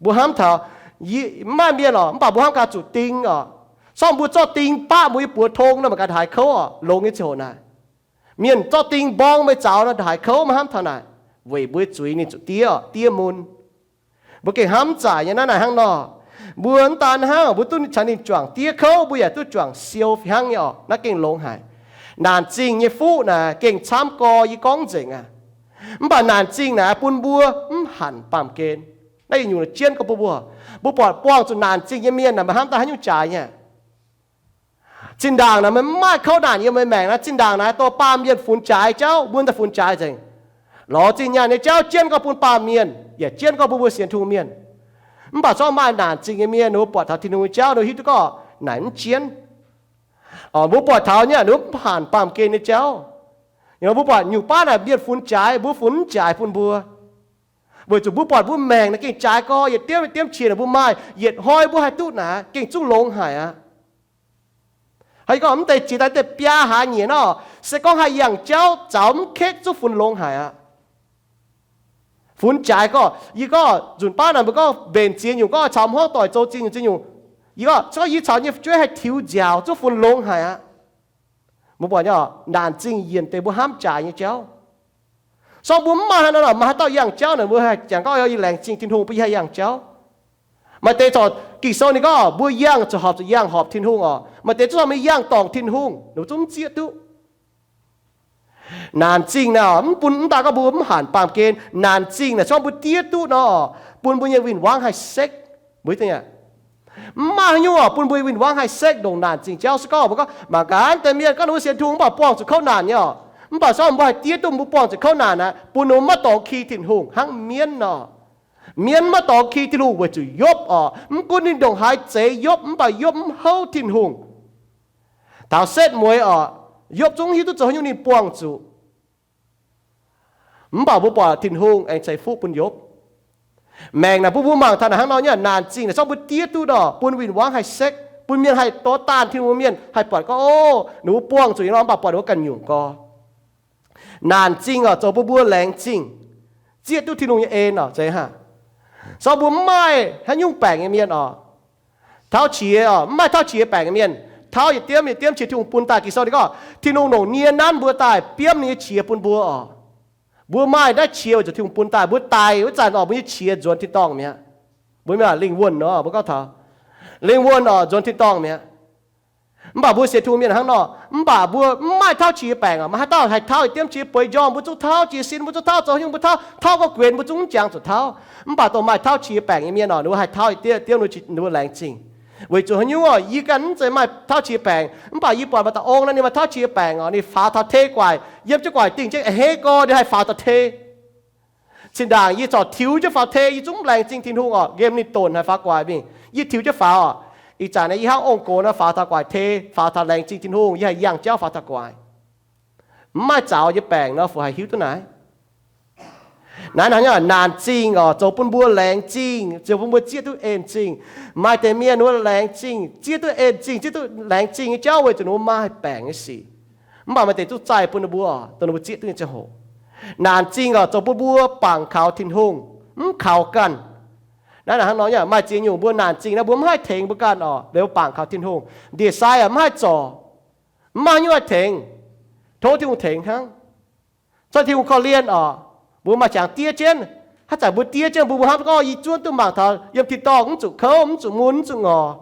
Mbuo hnamv taux, mv maaih mienh oc, mv baac mbuo hnamv gaax zuqc ding oc. Sorng mbuo zorqv ding baqv mbuo nyei buoz tong nor, mangc gaax ndongc haaix kouv oc, longx nyei ziangh hoc naaic. Mienh zorqv ding mborng meih zaux nor, ndongc haaix kouv maiv hnamv taux naaic. Weic mbuo zuiz ninh zuqc diev oc, diev mun. Mbuo gengh hnamv zaic nyei naaiv naaic hnangv nor. Mbuo mv daan hnangv, mbuo duqv caux ninh juangc diev kouv, mbuo yaac duqv juangc siou hnangv nyei oc. Naaiv gengh longx haic. Naanc zingh nyei fuqv naaic gengh camv gorx, yie gorngv nzengc aqv. Mv baac naanc zingh naaic bun mbuo mv hanc baamh gen. Naaiv yietc nyungc jienv gorx bun mbuo. Mbuo buatc buangh zuqc naanc zingh nyei mienh naaic, meih hnamv daaih haaix nyungc jaaix nyei? Zinh ndaangc naaic meih mv maaih kouv naanc yiem meih maengc naaic, zinh ndaangc naaic dorh baamh mienh funx jaaix jauv, mbuo daaih funx jaaix nzengc. Lorz zinh nyaanh nyei jauv jienv gorx bun baamh mienh, yaac jienv gorx bun mbuo sienx Tin-Hungh mienh. Mv baac zorqv maaih naanc zingh nyei mienh, ninh mbuo buatc taux Tin-Hungh nyei jauv ninh hiuv duqv gorngv naaic mv jienv. Mbuo buatc taux nyei, ninh mbuo mv hanc baamh gen nyei jauv. Mbuo buatc nyungc baav naaic mienh funx jaaix, mbuo funx mv jaaix bun mbuo. Weic zuqc mbuo buatc mbuo maengc naaic gengh jaaix gorx, yietc diemv yietc diemv qiex naaic mbuo maaih, yietc hnoi mbuo haih duqv naaic gengh zungv longx haic aqv. Haaix gorngv mv deix jiex daaih deix biaa hlaax nyieqc nor, se gorngv haih yangh jauv zaux mv ketv zungv funx longx haic aqv. Funx jaaix gorx, yie gorngv nzunc baav naaic mbuo gorngv mbenc ziex nyungc, gorngv caux hmuangv doic zoux ziex nyungc ziex nyungc, yie gorngv se gorngv yie caux nyei fu'jueiv haih tiux nziaaux zungv funx longx haic aqv. Mbuo buatc nyei naanc zingh yienc deix mbuo hnamv jaaix nyei jauv. Sorng mbuo mv maaih haaix nor, maaih haaix dauh yangh jauv naaic mbuo haih jangx gorngv yie laengz zingh Tin-Hungh bun yie haih yangh jauv. Maaih deix corc Ging-Sou ninh gorngv mbuo yangh zuqc horpc zuqc yangh horpc Tin-Hungh oc. Maaih deix zungv maiv yangh dorngc Tin-Hungh, ninh mbuo zungv mv zieqv duqv. Naanc zingh naaic mv bun mv daan gorngv mbuo mv hanc baamh gen. Naanc zingh naaic se gorngv mbuo diev duqv nor, bun mbuo nyei win-wangv haih sekv. Mbuo mv maaih haaix nyungc oc bun mbuo nyei win-wangv haih sekv ndongc naanc zingh jauv. Se gorngv mbuo gorngv mangc gaax deix mienh gorngv ninh mbuo sienx Tin-Hungh mv baac buangh zuqc kouv naanc nyei oc, mv baac se gorngv mbuo haih diev duqv mbuo buangh zuqc kouv naanc naaic, bun ninh mbuo maiv dorngx ki Tin-Hungh hnangv mienv nor. Mienv maiv dorngx ki Tin-Hungh weic zuqc Yopv oc. Mv gunv ninh ndongc haaix zeiz Yopv, mv baac Yopv mv houv Tin-Hungh. Taux setv mueiz oc, Yopv zungv hiuv duqv zoux haaix nyungc ninh buangh zuqc. Mv baac mbuo buatc Tin-Hungh aengx ceix fuqv bun Yopv. Maengc naaic bun mbuo mangc taux naaic hnangv nor nyei, naanc zingh naaic zorqv mbuo diev duqv nor, bun win-wangv haih sekv, bun mienh haih dorh daanh Tin-Hungh mienh haih buatc gorngv, o, ninh mbuo buangh zuqc nyei nor, mv baac buatc ninh mbuo ganh nyungc gorx. Naanc zingh oc, zoux bun mbuo laengz zingh, zieqv duqv Tin-Hungh nyei en oc, zeiz hnangv. Sorng mbuo mv maaih haaix nyungc baengc nyei mienh oc, tauv qiex oc, mv maaih tauv qiex baengc nyei mienh, tauv yietc diemv yietc diemv qiex Tin-Hungh bun daaih. Ging-Sou ninh gorngv Tin-Hungh longc nie nanv mbuo daaih biomv ninh nyei qiex bun mbuo oc. Mbuo maaih naaiv qiex weic zuqc Tin-Hungh bun daaih. Mbuo daic wuov zanc oc, mbuo nyei qiex nzuonx tin-dorngh mi'aqv. Mbuo mienh lingh wuonh nor, mbuo gorngv taux lingh wuonh oc, nzuonx tin-dorngh mi'aqv. Mv baac mbuo sienx Tin-Hungh mienh hnangv nor, mv baac mbuo mv maaih tauv qiex baengc oc. Maaih haaix dauh haih tauv yietc diemv qiex bueix njormh, mbuo zungv tauv, jiez sin mbuo zungv tauv, zoux haaix nyungc mbuo tauv, tauv gorx guenx mbuo zungv mv jangx zuqc tauv. Mv baac dongh maaih tauv qiex baengc nyei mienh oc, ninh mbuo haih tauv yietc diemv, ninh mbuo laengz zingh. Weic zuqc haaix nyungc oc, yie ganh mv zeiz maaih tauv qiex baengc, mv baac yie buatc maaih dauh ong naaiv ninh maaih tauv qiex baengc oc, ninh faaux taux tei guaic, yiem jienv guaic dingh jienv a'hneiv gorx ninh haih faaux taux tei. Zinh ndaangc yie corc tiux jienv faaux tei, yie zungv mv laengz zingh Tin-Hungh oc, nqemh ninh donc haih faaux guaic mingh, yie tiux jienv faaux oc. Ih zanc naaiv yie hnangv ong-gox nor faaux taux guaic tei, faaux taux laengz zingh Tin-Hungh, yie haih yangh jauv faaux taux guaic. Mv maaih zaux nyei baengc nor, fu haih hiuv duqv naaiv? Naaiv hnangv naanc zingh oc, zoux bun mbuo laengz zingh, zoux bun mbuo zieqv duqv en zingh. Maaih deix mienh wuov laengz zingh, zieqv duqv en zingh, zieqv duqv laengz zingh nyei jauv weic zuqc ninh mbuo maaih baengc nyei sic. Mv baac maaih deix zungv zaih bun ninh mbuo oc, dongh ninh mbuo zieqv duqv nyei ziangh hoc. Naanc zingh oc, zoux bun mbuo bangc kaux Tin-Hungh, mv kaux ganh. Naaiv hnangv nor, maaih ziex nyungc mbuo naanc zingh naaiv mbuo mv haih tengx mbuo ganh oc, liuz mbuo bangc kaux Tin-Hungh. Ndie-sai mv haih zorc, mv maaih haaix nyungc haih tengx, tov Tin-Hungh tengx hnangv. Cuotv Tin-Hungh korv-lienh oc, mbuo maaih qangx diev jienv. Haaix zanc mbuo diev jienv, mbuo mbuo hnamv gorngv yie zuonv duqv mangc taux yiem tin-dorngh mv zuqc kouv, mv zuqc mun, mv zuqc ngorc,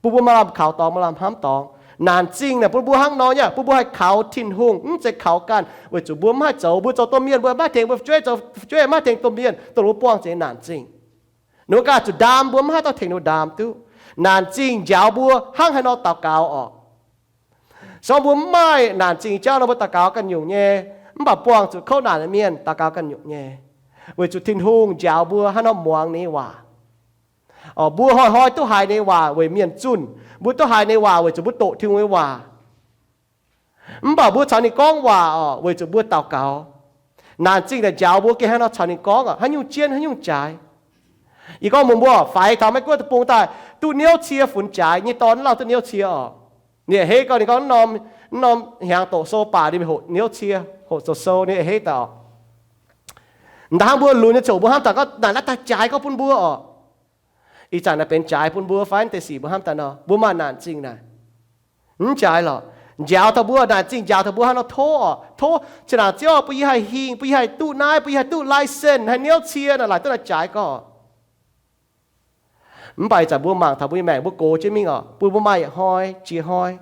bun mbuo maaih lamh kaux dorngx, maaih lamh hnamv dorngx. Naanc zingh naaic bun mbuo hnangv nor nyei, bun mbuo haih kaux Tin-Hungh, mv zeiz kaux ganh. Weic zuqc mbuo mv haih zoux, mbuo zoux domh mienh mbuo maiv tengx mbuo fu'jueiv, zoux fu'jueiv maiv tengx domh mienh, dongh mbuo buangh zuqc naanc zingh. Ninh mbuo ganh zuqc ndaam mbuo, mv haih dauh tengx ninh mbuo ndaam duqv. Naanc zingh njaaux mbuo hnangv haaix nor daux gaux oc. Se gorngv mbuo mv maaih naanc zingh jauv nor, mbuo daux gaux ganh nyungc nyei. Mv baac buangh zuqc kouv naanc nyei mienh daux gaux ganh nyungc nyei, weic zuqc Tin-Hungh njaaux mbuo hnangv nor muangx ninh nyei waac. Mbuo hnoi-hnoi duqv haiz ninh nyei waac weic mienh zunh. Mbuo duqv haiz ninh nyei waac weic zuqc mbuo doqc Tin-Hungh nyei waac. Mv baac mbuo caux ninh gorngv waac oc, weic zuqc mbuo daux gaux. Naanc zingh naaic njaaux mbuo gengh hnangv nor caux ninh gorngv oc, haaix nyungc jienv haaix nyungc jaaix. Yie gorngv mbuox mbuo, faix taux Meiv Guoqv deic-bung daaih, duqv niouv cie funx jaaix nyei dorn lauh duqv niouv cie oc. Ninh a'hneiv gorngv, ninh gorngv, mv norm hnyangx doqc sou baac ninh hoqc niouv cie, hoqc zoux sou, ninh a'hneiv daaih oc. M'daaih hnangv mbuo lunx nyei ziouc mbuo hnamv daaih gorngv naaic naaiv daaih jaaix gorngv bun mbuo oc. Ih zanc naaiv benx jaaix bun mbuo fai? Deix sic mbuo hnamv daaih nor, mbuo maaih naanc zingh naaic. Mv jaaix lorqc. Njaaux taux mbuo, naanc zingh njaaux taux mbuo hnangv nor tov oc. Tov, zinh ndaangc Ziouv, bun yie haih hingh, bun yie haih duqv naaiv, bun yie haih duqv license, haih niouv cie nor, laaic duqv naaiv jaaix gorngv. Mv baac ih zanc mbuo mangc taux mbuo nyei maengc mbuo gox jienv mingh oc, bun mbuo maaih yietc hnoi jiex hnoi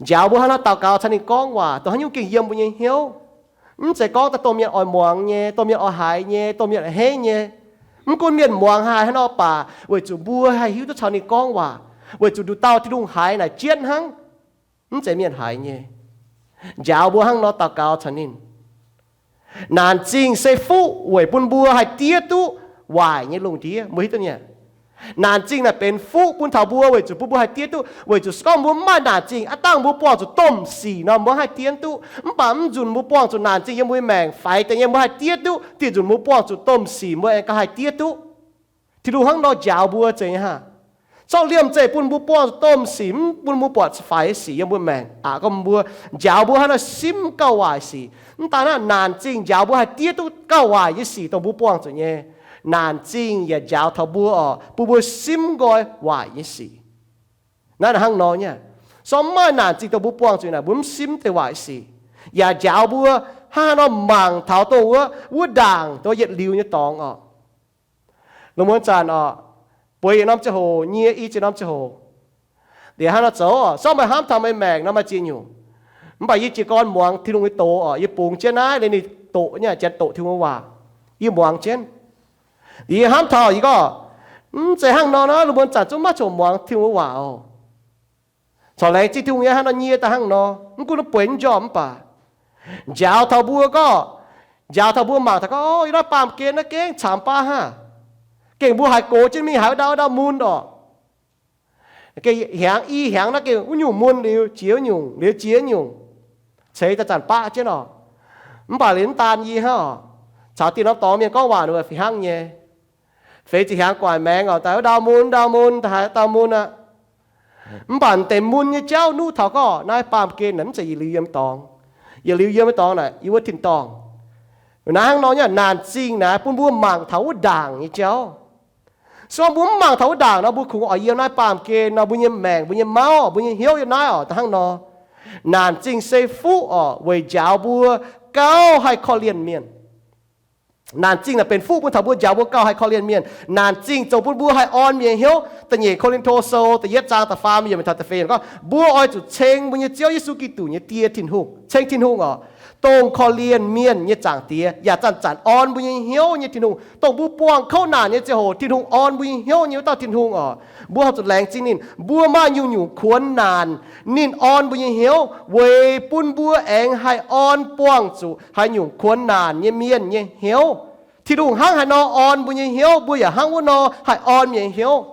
njaaux mbuo hnangv nor daux gaux caux ninh gorngv waac, dongh haaix nyungc gengh yiem mbuo nyei hnyouv. Mv zeiz gorngv daaih dongh mienh oix muangx nyei, dongh mienh oix haiz nyei, dongh mienh oix henv nyei. Mv gunv mienh muangx haaix hnangv nor baac, weic zuqc mbuo haih hiuv duqv caux ninh gorngv waac, weic zuqc nduqc dauh Tin-Hungh haiz naaic jienv hnangv, mv zeiz mienh haiz nyei. Njaaux mbuo hnangv nor daux gaux caux ninh. Naanc zingh se fuqv weic bun mbuo haih diev duqv waaic nyei lungh ndiev. Mbuo hiuv duqv nyei, naanc zingh naaic benx fuqv bun taux mbuo weic zuqc bun mbuo haih diev duqv. Weic zuqc se gorngv mbuo mv maaih naanc zingh, aav dangh mbuo buangh zuqc domh sic nor mbuo haih diev duqv. Mv baac mv nzunc mbuo buangh zuqc naanc zingh yiem mbuo nyei maengc faix deix nyei, mbuo haih diev duqv. Dieh nzunc mbuo buangh zuqc domh sic mbuo aengx gauh haih diev duqv. Tin-Hungh hnangv nor njaaux mbuo zeiz nyei haah? Zorqv liemh zeih bun mbuo buangh zuqc domh sic, mv bun mbuo buatc faix nyei sic yiem mbuo maengc, aqc gorngv mbuo, njaaux mbuo hnangv nor simv gauh waaic sic. Mv daan hnangv, naanc zingh njaaux mbuo haih diev duqv gauh waaic nyei sic dongh mbuo buangh zuqc nyei. Naanc zingh yaac njaaux taux mbuo oc, bun mbuo simv nqoi waaic nyei sic. Naaiv hnangv nor nyei. Sorng mv maaih naanc zingh dongh mbuo buangh zuqc naaic, mbuo mv simv deix waaic sic, yaac njaaux mbuo hnangv nor mangc taux dongh wuov, wuov ndaangc dongh yietc liuz nyei dorngx oc. Lungh muonz zanc oc, bueix yietc norm ziangh hoc, nyie i ziex norm ziangh hoc, liuz hnangv nor zoux oc. Sorng meih hnamv taux meih maengc nor maaih ziex nyungc. Mv baac yie jiez gorn muangx Tin-Hungh nyei doz oc, yie bungx jienv naaiv, liuz ninh doqc nyei, janx doqc Tin-Hungh waac, yie muangx jienv. Liuz yie hnamv taux yie gorngv, mv zeiz hnangv nor nor, lungh muonz zanc zungv maiv corc muangx Tin-Hungh waac oc. Corc laengz zingh Tin-Hungh nyei hnangv nor nyie daaih hnangv nor, mv gunv mbuo bueix mv njormh mv baac njaaux taux mbuo gorngv, njaaux taux mbuo mangc taux gorngv, o, yie naaiv baamh gen naaiv gengh camx baav hnangv. Gengh mbuo haiz gox jienv mingh haiz wuov ndau wuov ndau mun oc. Gengh hnyangx i hnyangx naaiv gengh wuov nyungc mun liuz jiex wuov nyungc, liuz jiex wuov nyungc, ceix zanc-zanc baqv jienv oc. Mv baac liuz mv daan yie hnangv oc, caux dieh norm dorngx mienh gorngv waac ninh mbuo fih hnangv nyei. Feix ziepc hnyangx gu'nguaaic maengx oc, daaih wuov ndau mun, ndau mun, daaih haiz ndau mun aqv. Mv baac deix mun nyei jauv nuqv taux gorngv naaiv baamh gen naaic mv zeiz yietc liuz yiem dorngx. Yietc liuz yiem dorngx naaic yie wuov tin-dorngh. Naaiv hnangv nor nyei, naanc zingh naaic bun mbuo mangc taux wuov ndaangc nyei jauv. Se gorngv mbuo mv mangc taux wuov ndaangc nor, mbuo kungx oix yiem naaiv baamh gen nor, mbuo nyei maengc, mbuo nyei mauv, mbuo nyei hnyouv yiem naaiv oc, da'hnangv nor. Naanc zingh se fuqv oc, weic njaaux mbuo gauh haih korv-lienh mienh. Naanc zingh naaic benx fuqv bun taux mbuo, njaaux mbuo gauh haih korv-lienh mienh. Naanc zingh zoux bun mbuo haih orn mienh hnyouv. Da'nyeic Ko^lin^to Sou da'yietv zaang da'faam yiemc taux da'feix gorngv, mbuo oix zuqc ceng mbuo nyei Ziouv Yesu Giduc nyei Die Tin-Hungh, ceng Tin-Hungh oc, dongh korv-lienh mienh nyei Zaangc Diex, yaac zanc-zanc orn mbuo nyei hnyouv nyei Tin-Hungh, dongh mbuo buangh kouv naanc nyei ziangh hoc Tin-Hungh orn mbuo nyei hnyouv nyei wuov dauh Tin-Hungh oc. Mbuo horpc zuqc laengz zingh ninh. Mbuo maaih nyungc-nyungc kuonx naanc, ninh orn mbuo nyei hnyouv weic bun mbuo aengx haih orn buangh zuqc haaix nyungc kuonx naanc nyei mienh nyei hnyouv. Tin-Hungh hnangv haaix nor orn mbuo nyei hnyouv, mbuo yaac hnangv wuov nor haih orn mienh nyei hnyouv.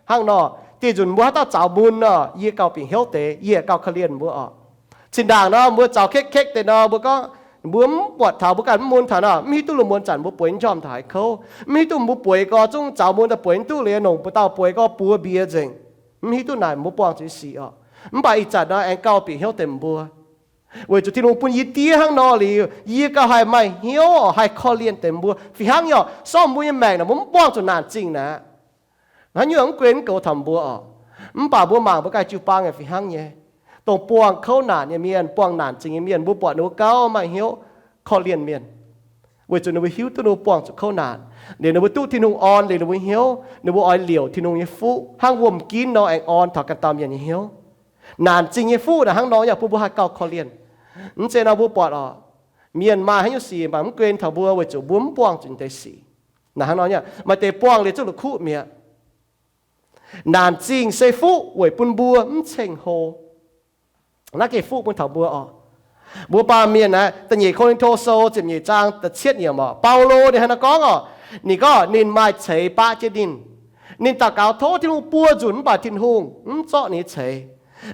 Hnangv nor, dieh nzunc mbuo haaix dauh zaux mun nor, yie gauh bieqc hnyouv deix, yie gauh korv-lienh mbuo oc. Zinh ndaangc nor mbuo zaux kekv-kekv deix nor, mbuo gorngv mbuo mv buatc taux, mbuo ganh mv mun taux nor, mv hiuv duqv lungh muonz zanc mbuo bueix njormh taux haaix kouv. Mv hiuv duqv mbuo bueix gorx zungv zaux mun daaih bueix mv duqv liuz, nongc mbuo dauh bueix gorx buoz mbiez nzengc. Mv hiuv duqv naaic mbuo buangh zuqc nyei sic oc. Mv baac ih zanc nor aengx gauh bieqc hnyouv deix mbuo, weic zuqc Tin-Hungh bun yie diev hnangv nor liuz, yie gauh haih maaih hnyouv oc, haih korv-lienh deix mbuo fih hnangv nyei oc. Sorng mbuo nyei maengc naaic mbuo mv buangh zuqc naanc zingh naaic, haaix nyungc mv guen mv goux taux mbuo oc. Mv baac mbuo mangc mbuo ganh jiu-baang yaac fih hnangv nyei. Dongh buangh kouv naanc nyei mienh, buangh naanc zingh nyei mienh, mbuo buatc ninh mbuo gauh maaih hnyouv korv-lienh mienh, weic zuqc ninh mbuo hiuv duqv ninh mbuo buangh zuqc kouv naanc liuz, ninh mbuo duqv Tin-Hungh orn liuz ninh mbuo hnyouv, ninh mbuo oix liouc Tin-Hungh nyei fuqv hnangv wuom-ginv nor aengx orn taux ganh dauh mienh nyei hnyouv. Naanc zingh nyei fuqv naaic hnangv nor yaac bun mbuo haih gauh korv-lienh. Mv zeiz nor mbuo buatc oc, mienh maaih haaix nyungc sic mv baac mv guen taux mbuo weic zuqc mbuo mv buangh zuqc deix sic. Naaic hnangv nor nyei, maaih deix buangh liuz zungv la'kuqv mi'aqv. Naanc zingh se fuqv weic bun mbuo mv ceng-hlo. Naaiv gengh fuqv bun taux mbuo oc. Mbuo baamh mienh naaiv, da'nyeic Ko^lin^to Sou ziepc nyeic zaang da'cietv yiemc oc, Baulo ninh hnangv naaiv gorngv oc. Ninh gorngv ninh maaih ceix baqv jienv ninh. Ninh daux gaux tov Tin-Hungh buo nzunc mv baac Tin-Hungh mv zorqv ninh nyei ceix.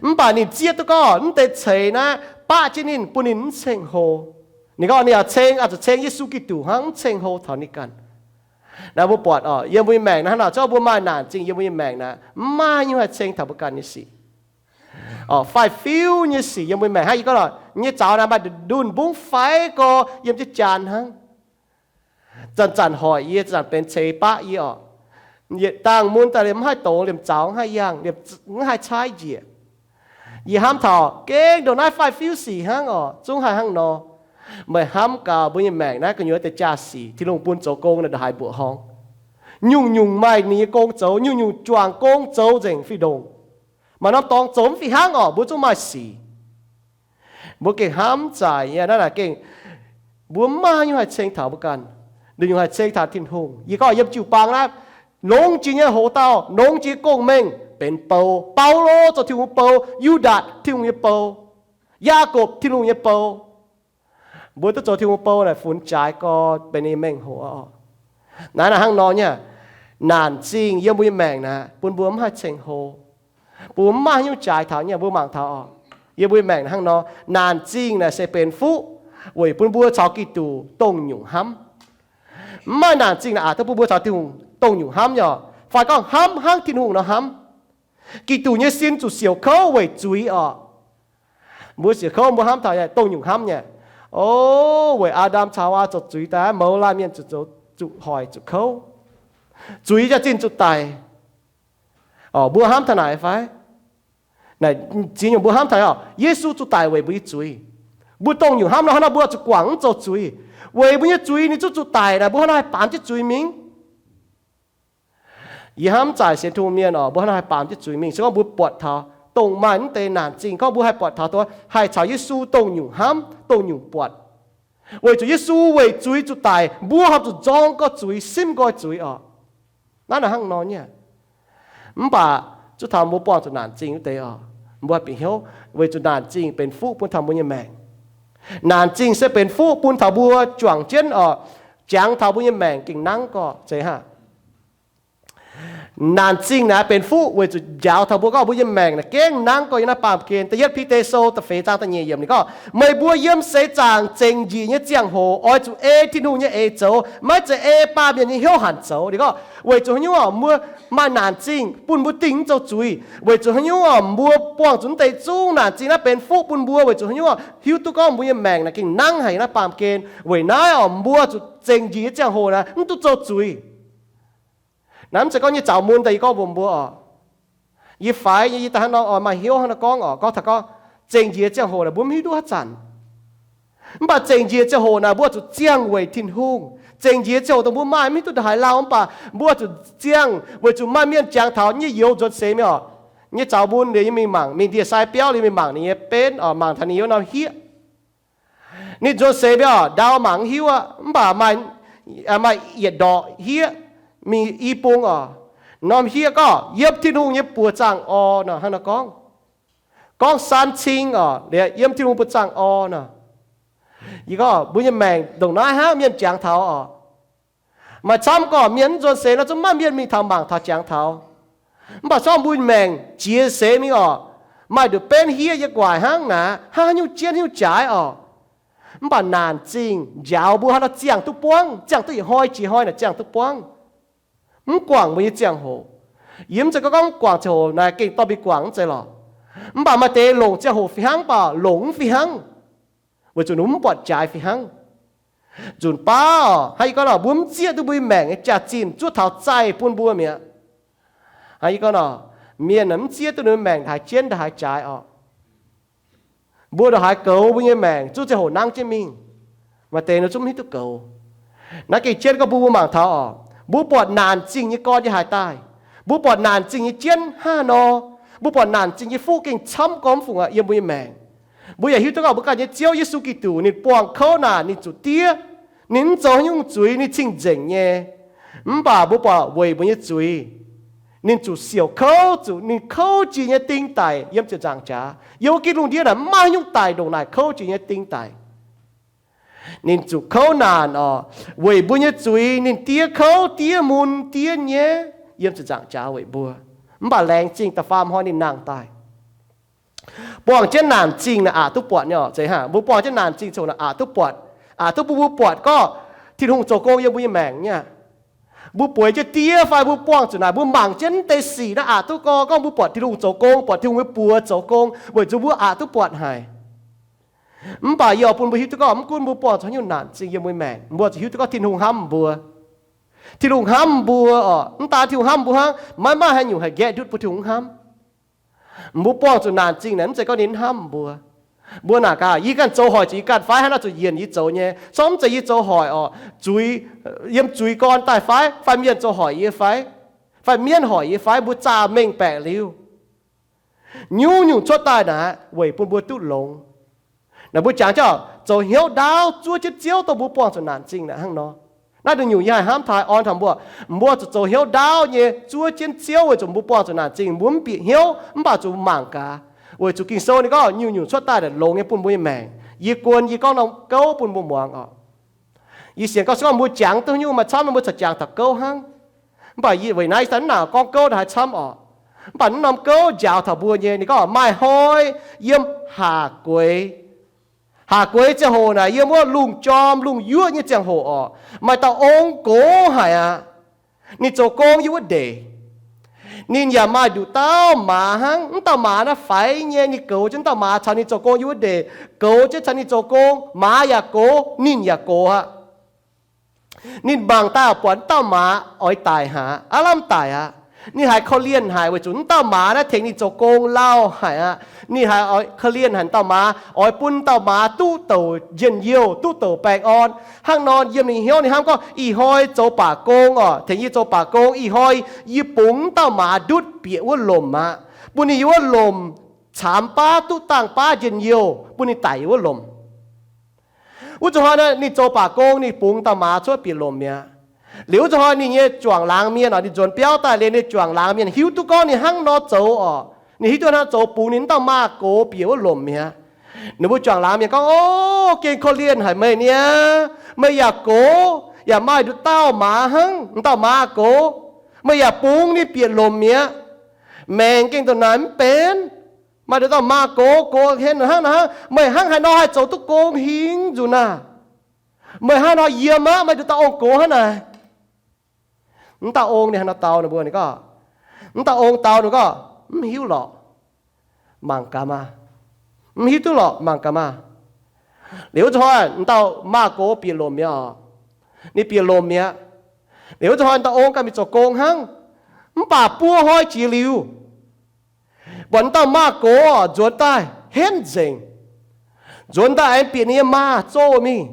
Mv baac ninh zieqv duqv gorngv mv deix ceix naaiv baqv jienv ninh, bun ninh mv ceng-hlo. Ninh gorngv ninh yaac ceng, oix zuqc ceng Yesu Giduc hnangv, mv ceng-hlo taux ninh ganh. Naaiv mbuo buatc oc, yiem mbuo nyei maengc naaiv hnangv naaic, zorqv mbuo maaih naanc zingh yiem mbuo nyei maengc naaic, mv maaih nyungc haih ceng taux mbuo ganh nyei sic. Oc, faix-fiuv nyei sic yiem mbuo nyei maengc hnangv yie gorngv oc, nyei zaux naaiv maaih ndunh mbungv faix gorx yiem jienv jaan hnangv. Zanc-zanc hoic yie, zanc-zanc benx ceix baqv yie oc. Yietc dangh mun daaih liemh mv haih dox, liemh zaux mv haih yangh, liemh mv haih caaiv njiec. Yie hnamv taux gengh ndongc naaiv faix-fiuv sic hnangv oc, zungv haih hnangv nor. Meih hnamv gaax mbuo nyei maengc naaiv gu'nyuoz deix jaa-sic Tin-Hungh bun zoux gong naaic ndongc haaix mbuoqc horngh. Nyungc-nyungc maaih ninh nyei gong zoux, nyungc-nyungc juangc gong zoux nzengc fih ndongc. Maaih norm dorngx zoux mv fih hnangv oc, mbuo zungv maaih sic. Mbuo gengh hnamv zaaic nyei, naaiv naaic gengh mbuo mv maaih haaix nyungc haih ceng taux mbuo ganh. Ninh nyungc haih ceng taux Tin-Hungh. Yie gorngv yiem jiu-baang naaiv, longx jiex nyei hoc-dauh, longx jiex gong-mengh benx bou. Baulo zoux Tin-Hungh bou, Yu^ndaatc Tin-Hungh nyei bou, Yaagorpc Tin-Hungh nyei bou. Mbuo duqv zoux Tin-Hungh bou naaic funx jaaix gorx benx ninh nyei mengh hoc oc. Naaiv naaic hnangv nor nyei, naanc zingh yiem mbuo nyei maengc naaic bun mbuo mv haih ceng hlo. Mbuo mv maaih haaix nyungc jaaix taux nyei, mbuo mangc taux oc. Yiem mbuo nyei maengc naaic hnangv nor, naanc zingh naaic se benx fuqv weic bun mbuo caux Giduc dongh nyungc hnamv. Mv maaih naanc zingh naaic aqc duqv bun mbuo caux Tin-Hungh dongh nyungc hnamv nyei oc, fai gorngv hnamv hnangv Tin-Hungh nor hnamv. Giduc nyei sin zuqc siouc kouv weic zuiz oc. Mbuo siouc kouv mbuo hnamv taux dongh nyungc hnamv nyei. O, weic Aa^ndam caux Haawaa zoux zuiz daaih, mouz laanh mienh zuqc zoux, zuqc hoic, zuqc kouv. Zuiz jaax-zinh zuqc daic. Mbuo hnamv taux naaic fai? Naaic ziex nyungc mbuo hnamv taux oc, Yesu zuqc daic weic mbuo nyei zuiz. Mbuo dongh nyungc hnamv nor, hnangv nor mbuo zuqc guangc mv zoux zuiz. Weic mbuo nyei zuiz ninh zungv zuqc daic naaic, mbuo hnangv nor haih baamz jienv zuiz mingh? Yie hnamv zaaic sienx Tin-Hungh mienh oc, mbuo hnangv nor haih baamz jienv zuiz mingh. Se gorngv mbuo buatc taux dongh maaih mv deix naanc zingh, gorngv mbuo haih buatc taux dongh haih caux Yesu dongh nyungc hnamv, dongh nyungc buatc. Weic zuqc Yesu weic zuiz zuqc daic, mbuo horpc zuqc nzorng gorx zuiz, simv nqoi zuiz oc. Naaiv naaic hnangv nor nyei. Mv baac zuov taux mbuo buangh zuqc naanc zingh wuov deix oc, mbuo haih bieqc hnyouv weic zuqc naanc zingh benx fuqv bun taux mbuo nyei maengc. Naanc zingh se benx fuqv bun taux mbuo juangc jienv oc, jangx taux mbuo nyei maengc gengh nangv gorx zeiz hnangv. Naanc zingh naaic benx fuqv weic zuqc njaaux taux mbuo gorngv mbuo nyei maengc naaic gengh nangv gorx yiem naaiv baamh gen. Da'yietv Bide Sou da'feix zaang da'nyeic yiemc ninh gorngv, meih mbuo yiem seix zaangc zengc njiec nyei ziangh hoc oix zuqc ei Tin-Hungh nyei eix zoux, maiv zeiz ei baamh mienh nyei hnyouv hanc zoux. Ninh gorngv weic zuqc haaix nyungc oc, mbuo maaih naanc zingh bun mbuo dingh mv zoux zuiz. Weic zuqc haaix nyungc oc, mbuo buangh zuqc mv deix zungv naanc zingh naaiv benx fuqv bun mbuo. Weic zuqc haaix nyungc oc, hiuv duqv gorngv mbuo nyei maengc naaic gengh nangv haic yiem naaiv baamh gen. Weic naaiv oc, mbuo zuqc zengc njiec nyei ziangh hoc naaic mv duqv zoux zuiz. Naaiv mv zeiz gorngv nyei zaux mun daaih yie gorngv mbuox mbuo oc. Yie faix nyei, yie daaih hnangv nor oix maaih hnyouv hnangv nor gorngv oc. Gorngv taux gorngv zengc njiec ziangh hoc naaic mbuo mv hiuv duqv haaix zanc. Mv baac zengc njiec ziangh hoc naaic mbuo zuqc ziangh weic Tin-Hungh. Zengc njiec ziangh hoc dongh mbuo maaih mv hiuv duqv ndongc haaix lauh, mv baac mbuo zuqc ziangh weic zuqc maaih mienh jangx taux nyei youz nzuonx seix mingh oc. Nyei zaux mun liuz yie mingh mangc, mingh ndie-sai biauv liuz mingh mangc ninh nyei benv oc, mangc taux ninh youz norm hieqv. Ninh nzuonx seix mingh oc, ndau mangc mv hiuv aqv, mv baac maaih, maaih yietc ndorqc hieqv mingh i bung oc. Norm hieqv gorngv, yiem Tin-Hungh nyei buoz zaangh orn nor, hnangv nor gorngv. Gorngv san cing oc, liuz yiem Tin-Hungh buoz zaangh orn nor. Yie gorngv mbuo nyei maengc ndongc naaiv hnangv mienh jangx taux oc. Maaih camv gorqv mienh mv nzuonx seix nor zungv maaih mienh mingh taux mangc taux jangx taux. Mv baac zorqv mbuo maengc jiex seix mingh oc, maaih nduqc benv hieqv yie guaaic hnangv naaic, hnangv haaix nyungc jienv haaix nyungc jaaix oc. Mv baac naanc zingh njaaux mbuo hnangv nor ziangh duqv buangv, ziangh duqv yietc hnoi jiex hnoi naaic ziangh duqv buangv. Mv guangc mbuo nyei ziangh hoc. Yie mv zeiz gorngv, gorngv mv guangc ziangh hoc naaic gengh dorh mingh guangc, mv zeiz lorqc. Mv baac maaih deix longc ziangh hoc fih hnangv, mv baac longc mv fih hnangv, weic zuqc ninh mv buatc jaaix fih hnangv. Nzunc baav oc, hnangv yie gorngv nor, mbuo mv zieqv duqv mbuo nyei maengc nyei jaax-zinh zuov taux zaih bun mbuo mi'aqv. Hnangv yie gorngv nor, mienh mv zieqv duqv ninh maengc ndongc haaix jienv ndongc haaix jaaix oc. Mbuo ndongc haaix goux mbuo nyei maengc zungv ziangh hoc nangv jienv mingh. Maaih deix ninh zungv mv hiuv duqv goux. Naaiv gengh jienv gorngv bun mbuo mangc taux oc, mbuo buatc naanc zingh nyei gorn yiem haaix daaih, mbuo buatc naanc zingh nyei jienv hnangv haaix nor, mbuo buatc naanc zingh nyei fuqv gengh camv gormx fungc aqv yiem mbuo nyei maengc. Mbuo yaac hiuv duqv gorngv mbuo ganh nyei Ziouv Yesu Giduc ninh buangh kouv naanc, ninh zuqc diev. Ninh mv zoux haaix nyungc zuiz, ninh cing-nzengc nyei. Mv baac mbuo buatc weic mbuo nyei zuiz, ninh zuqc siouc kouv, zuqc ninh kouv jiex nyei ding daic yiem ziepc nzaangc jaax. Yiem wuov gitv lungh ndiev naaic mv maaih haaix nyungc daic ndongc naaic kouv jiex nyei ding daic. Ninh zuqc kouv naanc oc, weic mbuo nyei zuiz ninh diev kouv, diev mun, diev nyaiv yiem ziepc nzaangc jaax weic mbuo. Mv baac laengz zingh da'faam hnoi ninh nangh daaih. Buangh jienv naanc zingh naaic aqc duqv buatc nyei oc. Zeiz hnangv mbuo buangh jienv naanc zingh ziouc naaic aqc duqv buatc, aqc duqv bun mbuo buatc gorngv Tin-Hungh zoux gong yiem mbuo nyei maengc nyei. Mbuo bueix jienv diev fai mbuo buangh zuqc naaic, mbuo mangc jienv deix sic naaiv aqc duqv gorngv, gorngv mbuo buatc Tin-Hungh zoux gong, buatc Tin-Hungh nyei buoz zoux gong, weic zuqc mbuo aqc duqv buatc haic. Mv baac yie oix bun mbuo hiuv duqv gorngv mv gunv mbuo buangh zuqc haaix nyungc naanc zingh yiem mbuo nyei maengc, mbuo zuqc hiuv duqv gorngv Tin-Hungh hnamv mbuo. Tin-Hungh hnamv mbuo oc. Mv daan Tin-Hungh hnamv mbuo hnangv, maiv maaih haaix nyungc haih nqaeqv ndutv bun Tin-Hungh hnamv. Mbuo buangh zuqc naanc zingh naaic mv zeiz gorngv ninh mv hnamv mbuo. Mbuo naaic gaax, yie ganh zoux hoic zuqc yie ganh fai hnangv naaiv zuqc yienc yie zoux nyei, corc mv zeiz yie zoux hoic orqc, zuiz, yiem zuiz gorn daaih fai, fai mienh zoux hoic yie fai, fai mienv hoic yie fai, mbuo zaah mengh baeqc liuz. Nyungc-nyungc cuotv daaih naaic weic bun mbuo duqv longx. Naaic mbuo jangx jienv zoux hnyouv ndaauv zuov jienv Ziouv dongh mbuo buangh zuqc naanc zingh naaic hnangv nor. Naaiv deix nyungc yie haih hnamv taux orn taux mbuo, mbuo zuqc zoux hnyouv ndaauv nyei zuov jienv Ziouv weic zuqc mbuo buangh zuqc naanc zingh, mbuo mv bieqc hnyouv mv baac zuqc mangc gaax, weic zuqc Ging-Sou ninh gorngv nyungc-nyungc cuotv daaih naaic longx nyei bun mbuo nyei maengc. Yie guon yie gorngv norm gouv bun mbuo muangx orqc. Yie sienx gorngv se gorngv mbuo jangx duqv nyungc maaih camv nor mbuo caux jangx taux gouv hnangv. Mv baac yie weic naaiv ih zanc mv nangc gorngv gouv haaix camv orqc. Mv baac naaiv norm gouv njaaux taux mbuo nyei, ninh gorngv maaih hnoi yiem haac gueix, haac gueix ziangh hoc naaic yiem wuov lungh jorm lungh yuoqv nyei ziangh hoc orqc, maaih dauh ong gox haic aqv. Ninh zoux gong yiem wuov ndeic. Ninh yaac maaih nduqc dauh maaz hnangv. Mv dauh maaz naaiv faix nyei, ninh goux jienv dauh maaz caux ninh zoux gong yiem wuov ndeic, goux jienv caux ninh zoux gong. Maaz yaac gox, ninh yaac gox aqv. Ninh mangc daaih buatc dauh maaz oix daic haic, aav lamh daic aqv. Ninh haiz korv-lienh haic weic zuqc mv dauh maaz naaiv tengx ninh zoux gong lauh haic aqv. Ninh haiz korv-lienh haic dauh maaz, oix bun dauh maaz duqv douc njien-youh, duqv douc baengh orn. Hnangv nor yiem ninh hnyouv ninh hnamv gorngv, ih hnoi zoux baac gong orqc, tengx yie zoux baac gong, ih hnoi yie bungx dauh maaz ndutv bieqc wuov lomc aqv, bun ninh yiem wuov lomc caamx baav duqv dangh baav njien-youh, bun ninh daic yiem wuov lomc. Wuov zuqc hnoi ninh zoux baac gong, ninh bungx dauh maaz cuotv bieqc lomc mi'aqv. Liuz wuov zuqc hnoi ninh nyei juangc laangz mienh orqc, ninh nzuonx biauv daaih liuz, ninh juangc laangz mienh hiuv duqv gorngv ninh hnangv nor zoux orqc, ninh hiuv duqv hnangv nor zoux bungx ninh dauh maaz gox bieqc wuov lomc mi'aqv. Ninh mbuo juangc laangz mienh gorngv, O, gengh korv-lienh haic meih niaa. Meih yaac gox, yaac maaih nduqc dauh maaz hnangv, m'dauh maaz gox, meih yaac bungx ninh bieqc lomc mi'aqv. Maengc gengh ndongc naaic mv benx. Maaih nduqc dauh maaz gox, gox henv hnangv naaic hnangv, meih hnangv haaix nor haih zoux duqv gong hingv nzunc naaic? Meih hnangv nor yiem aqv, meih nduqc dauh ong gox hnangv naaic. M'dauh ong ninh hnangv nor dau ninh mbuo, ninh gorngv, m'dauh ong dau ninh gorngv, Mv hiuv lorqc, mangc gaax maah. Mv hiuv duqv lorqc, mangc gaax maah. Liuz wuov zuqc hnoi m'dauh maaz gox bieqc lomc mi'aqv orqc. Ninh bieqc lomc mi'aqv. Liuz wuov zuqc hnoi m'dauh ong ganh mingh zoux gong hnangv. Mv baac buo hnoi jiex liuz, buatc m'dauh maaz gox nzuonx daaih henv nzengc. Nzuonx daaih aengx bieqc ninh nyei maaz zoh mingh,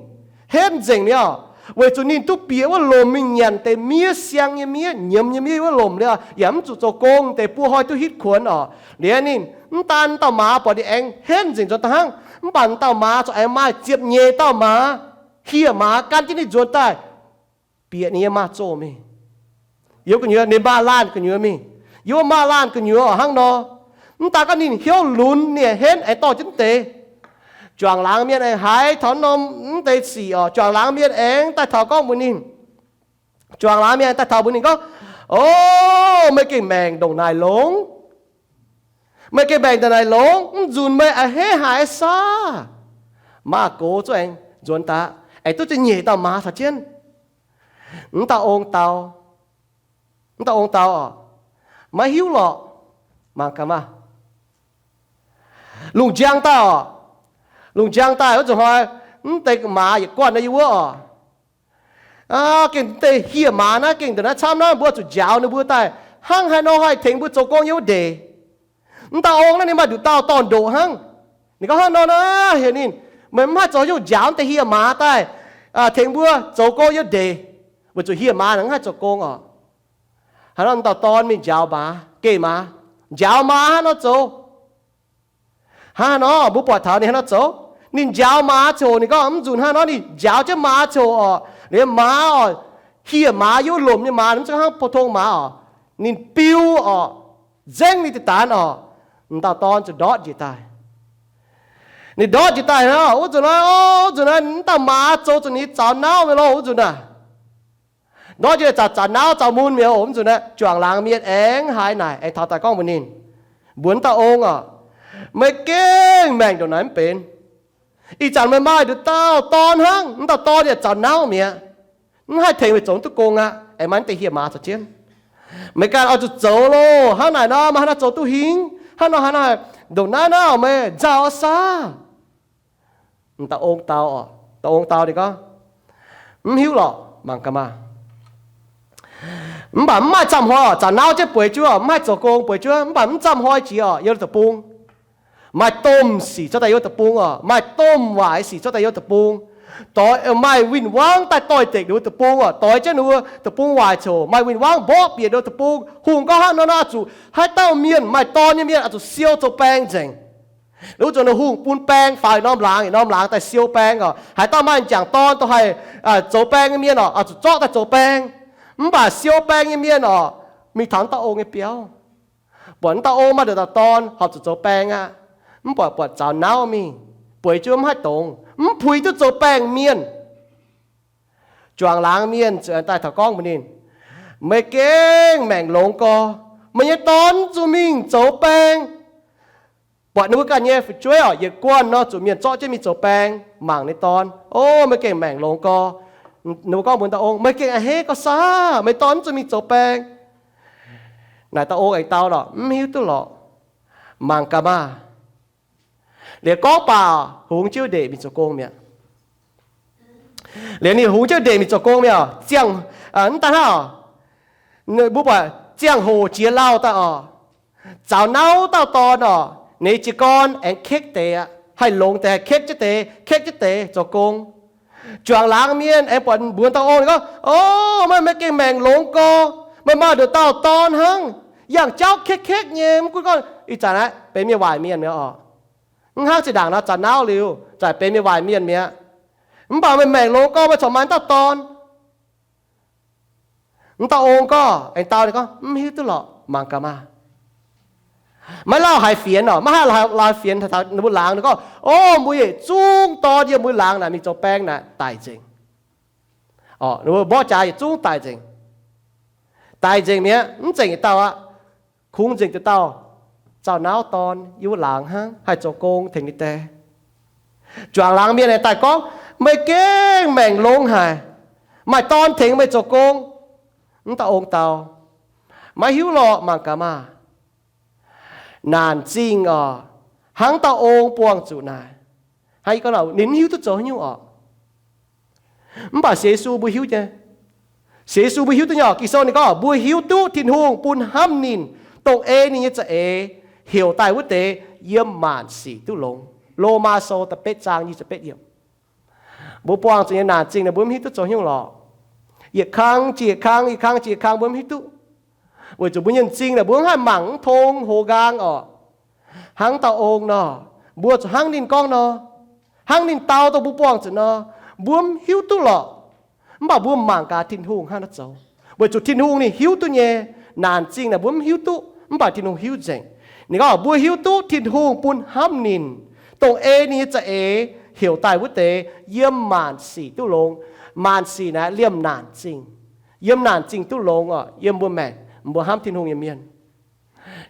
henv nzengc mi'aqv orqc. Weic zuqc ninh duqv bieqc wuov lomc mingh nyanc deix miev, siang nyei miev, nyiemz nyei miev wuov lomc liuz, yaac mv zuqc zoux gong deix buo hnoi duqv hitv kuonx orqc. Liuz ninh mv daan m'dauh maaz buatc ninh aengx henv nzengc nzuonx daaih hnangv, mv baac m'dauh maaz corc aengx maaih ziepc nyeic dauh maaz, hieh maaz gan jienv ninh nzuonx daaih bieqc ninh nyei maaz zoh mingh. Yiem gu'nyuoz ninh maaz laanh gu'nyuoz mingh. Yiem wuov maaz laanh gu'nyuoz orqc hnangv nor, mv daan gorngv ninh hnyouv lunx, ninh aengx henv aengx dorh jienv deix. Juangc laangz mienh aengx haiz taux norm mv deix sic orqc, juangc laangz mienh aengx daaih taux gorngv mbuox ninh, juangc laangz mienh aengx daaih taux mbuox ninh gorngv, O, meih gengh maengc ndongc naaic longx. Meih gengh maengc ndongc naaic longx, mv nzunc meih a'hneiv haic saah? Maaz gox zuqc aengx nzuonx daaih aengx duqv ziepc nyeic dauh maaz caux jienv. M'dauh ong dau, m'dauh ong dau orqc, Maiv hiuv lorqc, mangc gaax maah. Lungh njang daaih orqc, lungh njang daaih wuov zuqc hnoi, mv deix maaz yietc guanh nor yiem wuov orqc. Gengh mv deix hieh maaz naaiv gengh ndongc naaiv camv naaiv, mbuo zuqc njaaux ninh mbuo daaih hnangv haaix nor haih tengx mbuo zoux gong yiem wuov ndeic. M'dauh ong naaiv ninh maaih nduqc dauh dorn-ndoqc hnangv. Ninh gorngv hnangv nor naaiv heuc ninh, Meih mv haih zoux haaix nyungc njaaux mv deix hieh maaz daaih tengx mbuo zoux gong yiem ndeic, weic zuqc hieh maaz mv haih zoux gong orqc. Hnangv nor m'dauh dorn mingh njaaux maaz, geh maaz, njaaux maaz hnangv nor zoux. Hnangv haaix nor mbuo buatc taux ninh hnangv nor zoux? Ninh njaaux maaz ziangh hoc ninh gorngv mv nzunc hnangv nor ninh njaaux jienv maaz ziangh hoc orqc, liuz maaz orqc, hieh maaz yiem wuov lomc nyei maaz, mv zeiz hnangv pou-tong maaz orqc. Ninh biu orqc, nzengc ninh deix daanz orqc. M'dauh dorn zuqc ndortv njiec daaih. Ninh ndortv njiec daaih hnangv, wuov nzunc naaiv, wuov nzunc naaiv m'dauh maaz zoux zuqc ninh zaux nauv mi'aqv lorqc, wuov nzunc naaiv. Ndortv njiec zaux, zaux nauv zaux mun mi'aqv. Wuov nzunc naaiv juangc laangz mienh aengx haiz naaic aengx taux daaih gorngv mbuox ninh, mbuox m'dauh ong orqc, Meih gengh maengc ndongc naaic mv benx. Ih zanc meih maaih nduqc dauh dorn hnangv, m'dauh dorn yaac zaux nauv mi'aqv, mv haih tengx meih zoux duqv gong aqv, aengx maaih mv deix hieh maaz caux jienv. Meih ganh oix zuqc zoux loh. Hnangv naaic nor meih haaix nor zoux duqv hingh? Hnangv nor haaix nor, ndongc naaiv naaiv meih nzauh saah? M'dauh ong dau orqc, dauh ong dau ninh gorngv, Mv hiuv lorqc, mangc gaax maah. Mv baac mv maaih zaamh hnoi oc, zaux nauv jienv bueix juov, mv haih zoux gong bueix juov, mv baac mv zaamh hnoi jiex oc, yiem deic-bung maaih domh sic cuotv daaih yiem deic-bung oc, maaih domh waaic sic cuotv daaih yiem deic-bung. Doix maaih win-wangv daaih doix-dekc ninh mbuo deic-bung oc, doix jienv ninh mbuo deic-bung waaic coc, maaih win-wangv mborqv bieqc ninh mbuo deic-bung. Hungh gorngv hnangv nor, nor oix zuqc haaix dauh mienh maaih dorn nyei mienh oix zuqc siou zoux baeng nzengc. Liuz zuqc ninh hungh bun baeng faaux norm laangz, norm laangz daaih siou baeng oc. Haaix dauh maaih m'jangc dorn dongh haih zoux baeng nyei mienh oc, oix zuqc zorqv daaih zoux baeng. Mv baac siou baeng nyei mienh oc, mingh taux wuov dauh ong nyei biauv, buatc wuov dauh ong maaih nduqc dauh dorn horpc zuqc zoux baeng aqv, mv buatc, buatc zaux nauv mingh, bueix jienv mv haih dongz, mv puix duqv zoux baeng mienh. Juangc laangz mienh ziouc daaih taux gorngv mbuox ninh, meih gengh maengc longx gorx, meih nyei dorn zuqc mingh zoux baeng. Buatc ninh mbuo ganh nyei fu'jueiv oc, yietc guanh nor zuqc mienh zorqv jienv mingh zoux baeng mangc ninh dorn. O, meih gengh maengc longx gorx. Ninh mbuo gorngv mbuox dauh ong, meih gengh a'hneiv gorx saah, meih dorn mv zuqc mingh zoux baeng. Naaic dauh ong aengx dau lorqc, mv hiuv duqv lorqc, mangc gaax maah. Liuz gorngv baac hungx jienv ndeic mingh zoux gong mi'aqv. Liuz ninh hungx jienv ndeic mingh zoux gong mi'aqv. Ziangh, mv daaih hnangv, mbuo buatc ziangh hoc jiex lauh daaih oc, zaux nauv dauh dorn oc, ninh jiez gorn aengx kekv deix aqv, haih longx deix haih kekv jienv deix, kekv jienv deix zoux gong. Juangc laangz mienh aengx buatc mbuox dauh ong, ninh gorngv, o, meih, meih gengh maengc longx gorx, meih maaih nduqc dauh dorn hnangv, yangh jauv kekv kekv nyei, mv gunv gorngv ih zanc naaiv benx mienh waaic mienh mi'aqv oc. Mv hnangv zinh ndaangc nor zaux nauv liuz, zaaix benx mienh waaic mienh mi'aqv. Mv baac meih maengc longx gorx, meih corc maaih dauh dorn. Mv dauh ong gorngv, aengx dau ninh gorngv, mv hiuv duqv lorqc, mangc gaax maah. Maiv lauh haiz fienx oc, maiv haaix lauh haiz fienx taux ninh mbuo laangz, ninh gorngv, o, mbuo yietc zungv dorn yiem mbuo laangz naaic mingh zoux baeng naaic daic nzengc. Ninh mbuo mborqv jaax yietc zungv daic nzengc. Daic nzengc mi'aqv, mv nzengc yietc dauh aqv. Kungx nzengc deix dauh zaux nauv dorn yiem wuov laangz hnangv, haih zoux gong tengx ninh die. Juangc laangz mienh aengx daaih gorngv, meih gengh maengc longx haic, maaih dorn tengx meih zoux gong. Mv dauh ong dau, maiv hiuv lorqc, mangc gaax maah. Naanc zingh oc, hnangv dauh ong buangh zuqc naaic. Hnangv yie gorngv nor, ninh mv hiuv duqv zoux haaix nyungc oc. Mv baac sienx Yesu mbuo hiuv nyei. Sienx Yesu mbuo hiuv duqv nyei oc. Ging-Sou ninh gorngv mbuo hiuv duqv Tin-Hungh bun hnamv ninh, dongh ei ninh nyei za'eix, heuc daaih wuov deix yiem maanc sic duqv longx. Lomaa Sou da'betv zaang nyic ziepc betv yiemc. Mbuo buangh zuqc nyei naanc zingh naaic mbuo mv hiuv duqv zoux haaix nyungc lorqc. Yietc kang jiex yietc kang, yietc kang jiex yietc kang mbuo mv hiuv duqv, weic zuqc mbuo nyei m'zing naaic mbuo mv haih mangc, mv tong, hoz nqaang oc. Hnangv dauh ong nor, mbuo zuqc hnangv ninh gorngv nor, hnangv ninh dau dongh mbuo buangh zuqc nor, mbuo mv hiuv duqv lorqc. Mv baac mbuo mangc gaax Tin-Hungh hnangv naaiv zoux, weic zuqc Tin-Hungh ninh hiuv duqv nyei. Naanc zingh naaic mbuo mv hiuv duqv, mv baac Tin-Hungh hiuv nzengc. Ninh gorngv mbuo hiuv duqv Tin-Hungh bun hnamv ninh, dongh ei ninh nyei za'eix heuc daaih wuov deix yiem maanc sic duqv longx. Maanc sic naaiv liemh naanc zingh. Yiem naanc zingh duqv longx oc, yiem mbuo maengc, mbuo hnamv Tin-Hungh nyei mienh.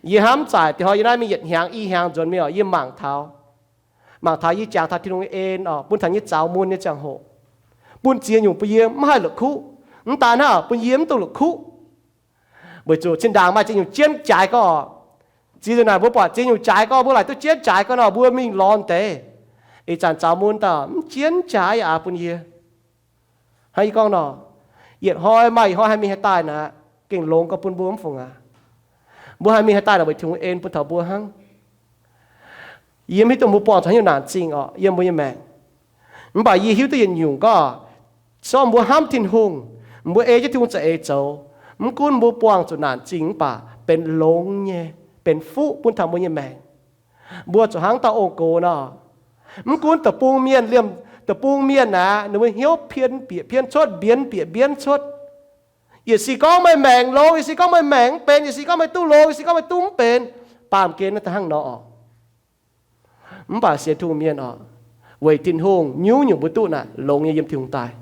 Yie hnamv zaaic dih hnoi yie naaiv mingh yietc hnyangx i hnyangx nzuonx mingh oc, yie mangc taux, mangc taux yie jangx taux Tin-Hungh nyei en oc, bun taux nyei zaux mun nyei ziangh hoc, bun ziex nyungc bun yie mv haih la'kuqv. Mv daan hnangv, bun yie mv dungx la'kuqv. Weic zuqc zinh ndaangc maaih ziex nyungc jienv jaaix gorngv oc. Ziex nyungc naaic mbuo buatc ziex nyungc jaaix gorngv, mbuo laaic duqv jienv jaaix gorngv nor, mbuo mingh lorz deix. Ih zanc zaux mun dauh mv jienv jaaix aqv bun yie. Hnangv yie gorngv nor, yietc hnoi maaih yietc hnoi haih mingh haih daaih naaic, gengh longx gorx bun mbuo mv fungc aqv. Mbuo haih mingh haih daaih naaic weic Tin-Hungh en bun taux mbuo hnangv. Yie mv hiuv duqv mbuo buangh zuqc haaix nyungc naanc zingh oc yiem mbuo nyei maengc. Mv baac yie hiuv duqv yietc nyungc gorngv, se gorngv mbuo hnamv Tin-Hungh, mbuo ei jienv Tin-Hungh za'eix zoux, mv gunv mbuo buangh zuqc naanc zingh mv baac benx longx nyei, benx fuqv bun taux mbuo nyei maengc. Mbuo zuqc hnangv dauh ong-gox nor, mv gunv deic-bung mienh liemh, deic-bung mienh aeqv, ninh mbuo hnyouv pien bieqc pien cuotv, mbienx bieqc mbienx cuotv. Yietc sic gorngv meih maengc longx, yietc sic gorngv meih maengc mv benx, yietc sic gorngv meih duqv longx, yietc sic gorngv meih duqv mv benx. Baamh gen naaiv daaih hnangv nor oc. Mv baac sienx Tin-Hungh mienh oc, weic Tin-Hungh nyungc-nyungc mbuo duqv naaic longx nyei yiem Tin-Hungh daaih.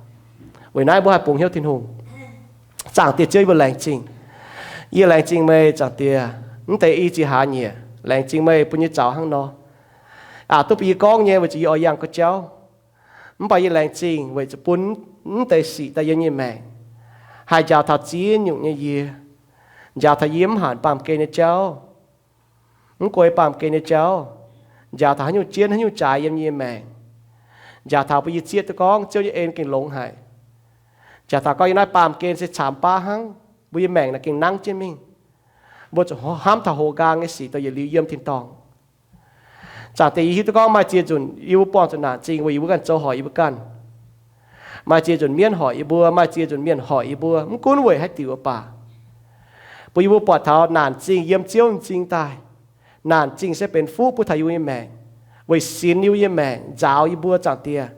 Weic naaiv mbuo haih bungx hnyouv Tin-Hungh. Zaangc Diex Ziouv, yie mbuo laengz zingh. Yie laengz zingh meih, Zaangc Diex, mv deix i ziex hlaax nyieqc, laengz zingh meih bun yie zaux hnangv nor. Aqc duqv bun yie gorngv nyei weic zuqc yie oix yangh ga'jauv. Mv baac yie laengz zingh weic zuqc bun mv deix sic daaih yiem yie nyei maengc, haih njaaux taux ziex nyungc nyei yie, njaaux taux yie mv hanc baamh gen nyei jauv, mv guei baamh gen nyei jauv, njaaux taux haaix nyungc jienv haaix nyungc jaaix yiem yie nyei maengc, njaaux taux bun yie zieqv duqv gorngv Ziouv nyei en gengh longx haic, njaaux taux gorngv yie naaiv baamh gen se caamx baav hnangv. Mbuo nyei maengc naaic gengh nangv jienv mingh. Mbuo zuqc hnamv taux hoqc nqaang nyei sic dongh yietc liuz yiem tin-dorngh. Zaangc Diex, yie hiuv duqv gorngv maaih ziex nzunc yie mbuo buangh zuqc naanc zingh weic yie mbuo ganh zoux horpc yie mbuo ganh. Maaih ziex nzunc mienv horpc yie mbuo, maaih ziex nzunc mienh horpc yie mbuo, mv gunv weic haaix diuc baac, bun yie mbuo buatc taux naanc zingh yiem Ziouv m'zing daaih. Naanc zingh se benx fuqv bun taux yie mbuo nyei maengc, weic sinx yie mbuo nyei maengc, nzaaux yie mbuo. Zaangc Diex,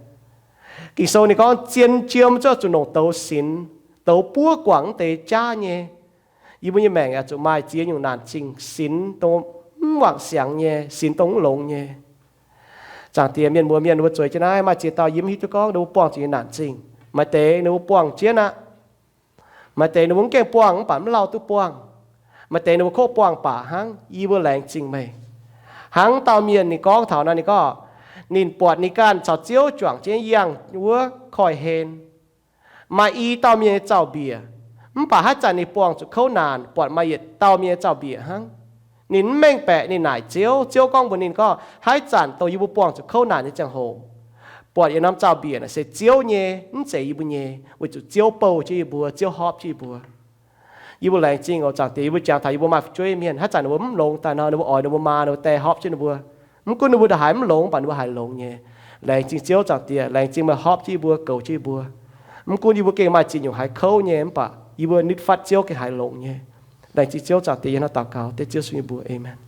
Ging-Sou ninh gorngv zien jiem zuqc longc douz sinx, douz buov guangc wuov deix jaav nyei. Yie mbuo nyei maengc yaac zuqc maaih ziex nyungc naanc zingh, sinx dongh mv wangc siangx nyei, sinx dongh mv longx nyei. Zaangc Diex, mienh muoz mienh, ninh mbuo zueiz jienv naaiv maaih ziex dauh yie mv hiuv duqv gorngv ninh mbuo buangh zuqc nyei naanc zingh. Maaih deix ninh mbuo buangh jienv aqv. Maaih deix ninh mbuo mv gaengh buangh mv baac mv lauh duqv buangh. Maaih deix ninh mbuo kov buangh baac hnangv. Yie mbuo laengz zingh meih. Hnangv dauh mienh ninh gorngv taux naaiv, ninh gorngv ninh buatc ninh ganh caux Ziouv juangc jienv yangh wuov koiv-hlen. Maaih i dauh mienh nyei zaux-mbiec, mv baac haaix zanc ninh buangh zuqc kouv naanc, buatc maaih yietc dauh mienh nyei zaux-mbiec hnangv. Ninh mv mengh baeqc, ninh naaic Ziouv. Ziouv gorngv mbuox ninh gorngv, haaix zanc dongh yie mbuo buangh zuqc kouv naanc nyei ziangh hoc, buatc yietc norm zaux-mbiec naaic se Ziouv nyei, mv zeiz yie mbuo nyei, weic zuqc Ziouv bouh jienv yie mbuo, Ziouv hopv jienv yie mbuo. Yie mbuo laengz zingh oc Zaangc Diex, yie mbuo jangx taux yie mbuo maaih fu'jueiv mienh, haaix zanc ninh mbuo mv longx daaih nor, ninh mbuo oix ninh mbuo maa ninh mbuo die hopv jienv ninh mbuo. Mv gunv ninh mbuo ndongc haaix mv longx, mv baac ninh mbuo haiz longx nyei. Laengz zingh Ziouv Zaangc Diex, laengz zingh meih hopv jienv yie mbuo, goux jienv yie mbuo. Mv gunv yie mbuo gengh maaih ziex nyungc haiz kouv nyei, mv baac yie mbuo nitv fatv Ziouv gengh haiz longx nyei. Laengz zingh Ziouv Zaangc Diex, yie hnangv daux gaux dengv Ziouv Yesu nyei mbuox, aamen.